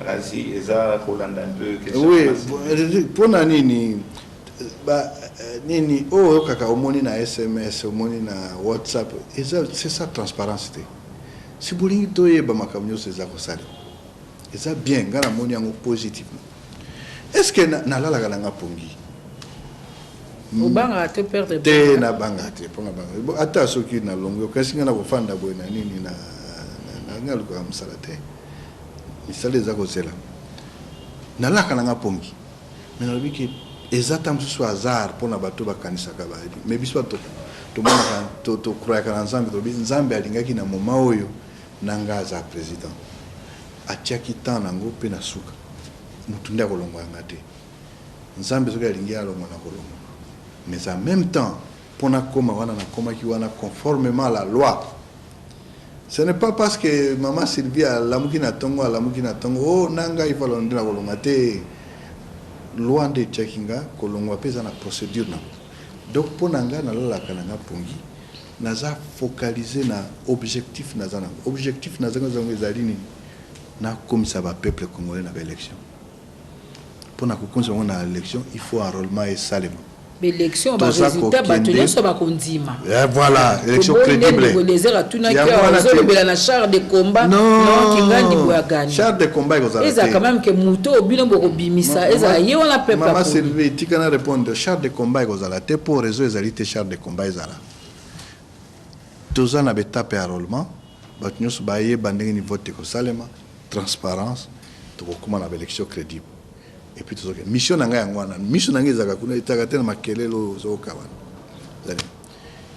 Razi eza kolanda un peu question. Oui, mpona nini ba nini oyo oyokaka, omoni na SMS, omoni na WhatsApp, eza, c'est ça transparence te. Si bolingi toyeba makambo nyonso eza kosalema, eza bien. Ngai namoni yango positivement. Est ce que nalalaka na nga pongi? Obangaka te perdre? Te, nabanga te. Mpo nabanga, ata soki nalongi, okasi ngai na kofanda boye na nini na ngai, alukaka mosala te, misala eza kozela. Nalaka na nga pongi, mais nalobi ke eza ta mosusu hasard mpona bato bakanisaka bayebi, mais biso bato tomonaka, tocroyaka na Nzambe. Tolobi Nzambe alingaki na moment oyo na nga aza président, atiaki temps nango mpe na suka motu nde akolongwa yanga te. Nzambe soki alingi alongwa, na kolongwa, mais en même temps mpo nakóma wana, nakomaki wana conformément à la loi. Ce n'est pas parce que mama Sylvie alamuki na ntongo, alamuki na ntongo, oh, na ngai falo nde na kolonga te. Loi nde etiaki nga kolongwa mpe eza na procédure nango. Donc mpo na nga, nalalaka na nga pongi, naza focalisé na objectif naza nango. Objectif naza nango ezali nini? Nakomisa bapeuple congolais na baélection. Mpo na kokomisa bango na élection, il faut enrôlement esalema. Baélection, barésultat, bato nyonso bakondima. Voilà, élection crédible. Eliezer atunaki, ozolobela na char de combat, non, kingandi boye agani. Char de combat ekozala. Ezala quand même ke moto oyo bino bokobimisa, ezala ye wana peuple. Mama Sylvie, tika na répondre. Char de combat ekozala te mpo réseau ezali te. Char de combat ezala, toza na baétape ya enrôlement, bato nyonso bayeba ndenge ni vote ekosalema, transparence, tokokóma na baélection crédible. Et puis tozoke mission na ngai yango wana. Mission na ngai ezalaka kuna, etaka te na makelele oyo ozoyoka wana. Ezali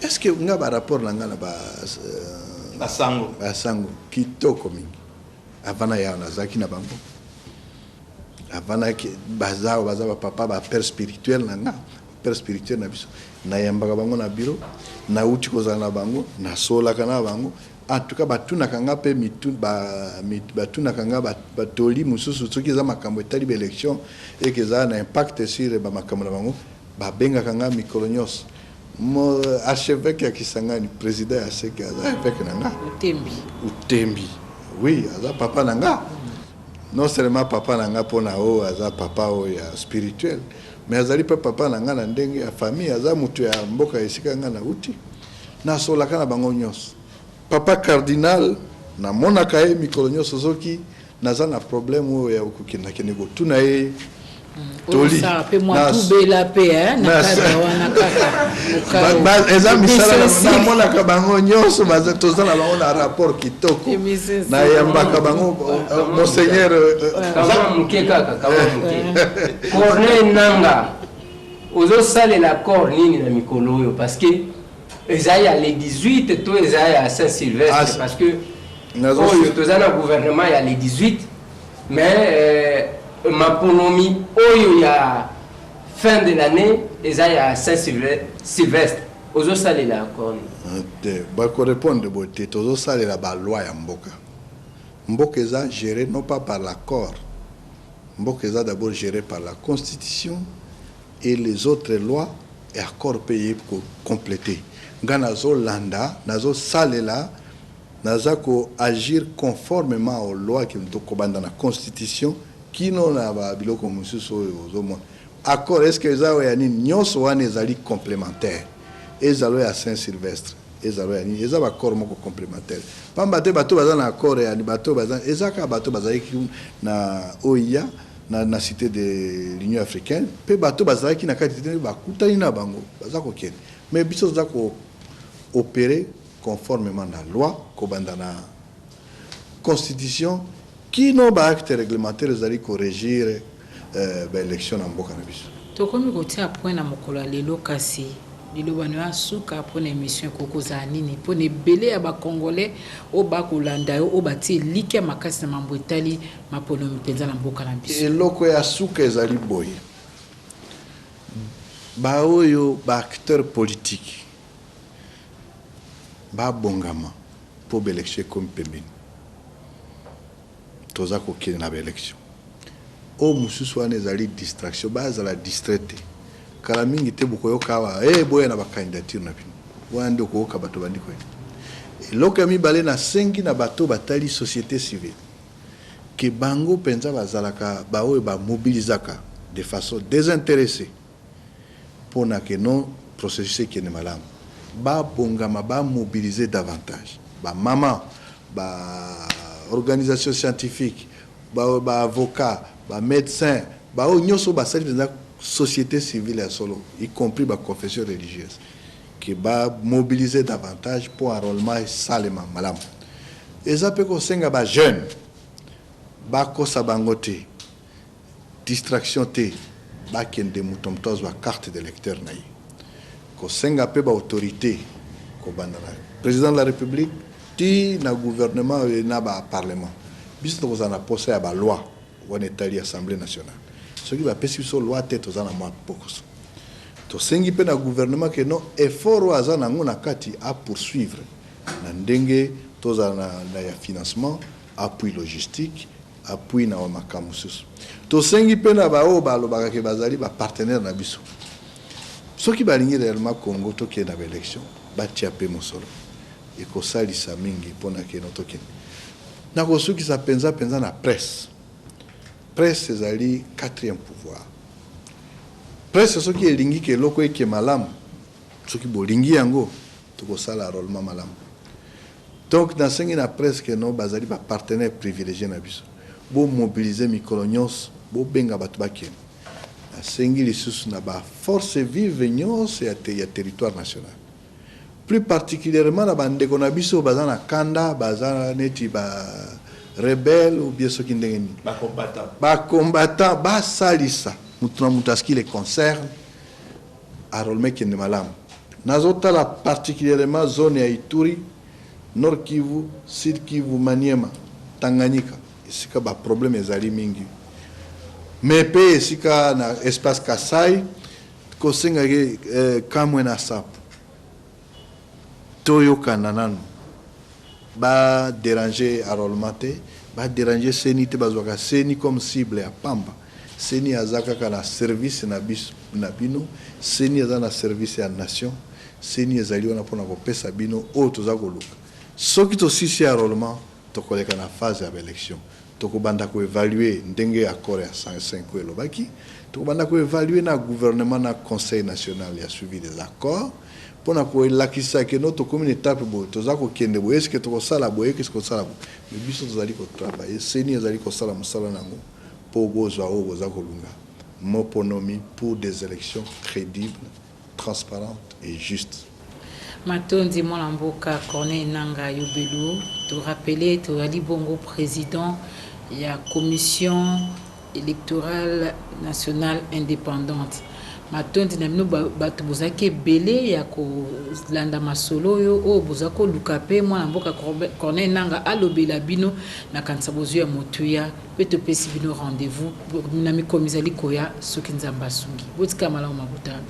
est ce que nga barapport na ngai na ba Basango. Basango kitoko mingi. Avant na yawa, nazalaki na bango. Avant baza, baza bapapa, bapère spirituel na nga, père spirituel na biso. Nayambaka bango na bureau, nauti kozala na bango, nasolaka na bango. En tout cas batunaka nga mpe mitu, batunaka nga batoli mosusu soki eza makambo etali baélection, eke eza na impact sur bamakambo na bango, babengaka nga mikolo nyonso. Mo archevêque ya Kisangani, président ya seke, aza évêque na nga. Utembi. Utembi, oui, aza papa na nga. Non seulement papa na nga mpona oyo aza papa oyo ya spirituel, mais azali mpe papa na nga na ndenge ya famille, aza moto ya mboka esika nga nauti. Nasolaka na bango nyonso. Papa cardinal, namonaka ye mikolo nyonso. Soki naza na problème oyo ya kokendakende kotuna ye toli. Mpe mwa tubela mpe na cadre wana kaka. Eza misala. Namonaka bango nyonso, toza na bango na rapport kitoko, nayambaka bango, monseigneur. Kamwa moke kaka, kamwa moke. Corneille Nanga, ozosalela accord nini na mikolo oyo? Parce que eza ya le 18 to eza ya Saint Sylvestre? Parce que oyo toza na gouvernement ya le 18, mais maponomi oyo ya fin de l'année eza ya Saint Sylvestre. Ozosalela accord nini? Te, bakorépondre boye te. Tozosalela baloi ya mboka. Mboka eza géré non pas par l'accord, mboka eza d'abord géré par la constitution et les autres lois, et accord mpe ye kocompléter. Nga nazolanda, nazosalela, naza koagir conformément aux lois, tokobanda na constitution kino na babiloko mosusu oyo ozomona. Accord, est ce que eza oyo ya nini? Nyonso wana ezali complémentaire. Ezala oyo ya Saint Sylvestre, ezala oyo ya nini, eza baaccord moko complémentaire, pamba te bato baza na accord ya bato baza, eza kaka bato bazalaki na OUA, na cité de l'Union africaine, mpe bato bazalaki na kati te, bakutani na bango, baza kokende. Mais biso toza koopérer conformément na loi, kobanda na Constitution kino ba acte réglementaire ezali ko régir ba election na mboka na biso. Tokomi kotia point na mokolo ya lelo, kasi liloba na yo ya suka mpo na emission ekoki kozala nini mpo na ebele ya ba Congolais oyo bakolanda yo, oyo batie elikya makasi na mambo etali maponomi mpenza na mboka na biso? Eloko ya suka ezali boye, baoyo ba acteurs politiques babongama mpo ba election ekomi pembeni. Toza kokende na ba election. Oyo mosusu wana ezali distraction, bazala distrait te. Kala mingi te bokoyoka awa, eh, boya na ba candidature na bino. Wana nde okoyoka bato bandi koya. Eloko ya mibale, nasengi na bato batali société civile ke bango mpenza bazalaka baoyo bamobilizaka de façon désintéressée mpona ke non processus ekende malamu, babongama, bamobiliser davantage bamama, ba organisation scientifique, ba avocat, ba médecin, baoyo nyonso basali mpenza société civile ya solo, y compris ba confession religieuse, ke bamobiliser davantage mpo enrôlement esalema malamu. Eza mpe kosenga ba jeune bakosa bango te, distraction te, bakende moto moto azwa carte d'électeur na ye. Kosenga mpe ba autorité, kobanda na président de la République ti na gouvernement na ba parlement, biso tokozala na posa ya ba loi wana etali Assemblée nationale. Soki bapesi biso loi te, toza na mwa pokoso. Tosengi mpe na gouvernement ke non, effort oyo aza nango na kati a poursuivre na ndenge tozala na ya financement, appui logistique, appui na makambo mosusu. Tosengi mpe na baoyo balobaka ke bazali ba partenaire na biso, soki balingi réellement Congo tokende na ba élection, batia mpe mosolo, ekosalisa mingi mpona keno tokende. Nakosukisa mpenza mpenza na presse. Presse ezali quatrième pouvoir. Presse soki elingi ke eloko eke malamu, soki bolingi yango, tokosala enrôlement malamu. Donc nasengi na presse ke no, bazali ba partenaire privilégié na biso, bomobilize mikolo nyonso, bobenga bato bakende. Nasengi lisusu na ba force vive nyonso ya territoire national, plus particulièrement na bandeko na biso baza na kanda, baza neti ba rebelle ou bien soki ndenge nini, ba combattant, basalisa mutu na mutu à ce qui les concerne, enrôlement ekende malamu. Nazotala particulièrement zone ya Ituri, Nord Kivu, Sud Kivu, Maniema, Tanganyika, esika ba problème ezali mingi, mais mpe esika na espace Kasai. Kosengaki kamwe na sapo toyokana nanu, badéranger enrôlement te, badéranger CENI te. Bazwaka CENI comme cible ya pamba. CENI aza kaka na service na biso, na bino. CENI aza na service ya nation. CENI ezali wana mpona kopesa bino oyo toza koluka. Soki tosisi enrôlement, tokoleka na phase ya ba élection. Tokobanda koévaluer ndenge accord ya 105 oyo elobaki. Tokobanda koévaluer na gouvernement, na Conseil national ya suivi des accords, mpona kolakisa ke no, tokomi na étape boye, toza kokende boye, eske tokosala boye, eske kosala boye. Mais biso tozali kotravailler, CENI ezali kosala mosala nango mpo bozwa oyo boza kolunga, moponomi pour des élections crédibles, transparentes et justes. Matondi, mwana mboka Corneille Nanga Yobelo. Torappeler, tozali bongo président ya Commission électorale nationale indépendante. Matondi na bino bato bozalaki ebele ya kolanda masolo oyo, oyo boza koluka mpe mwana mboka Corneille Nanga alobela bino. Nakanisa bozwi ya motuya mpe topesi bino rendez-vous na mikomi ezali koya, soki Nzambe asungi. Botika malamu mabuta.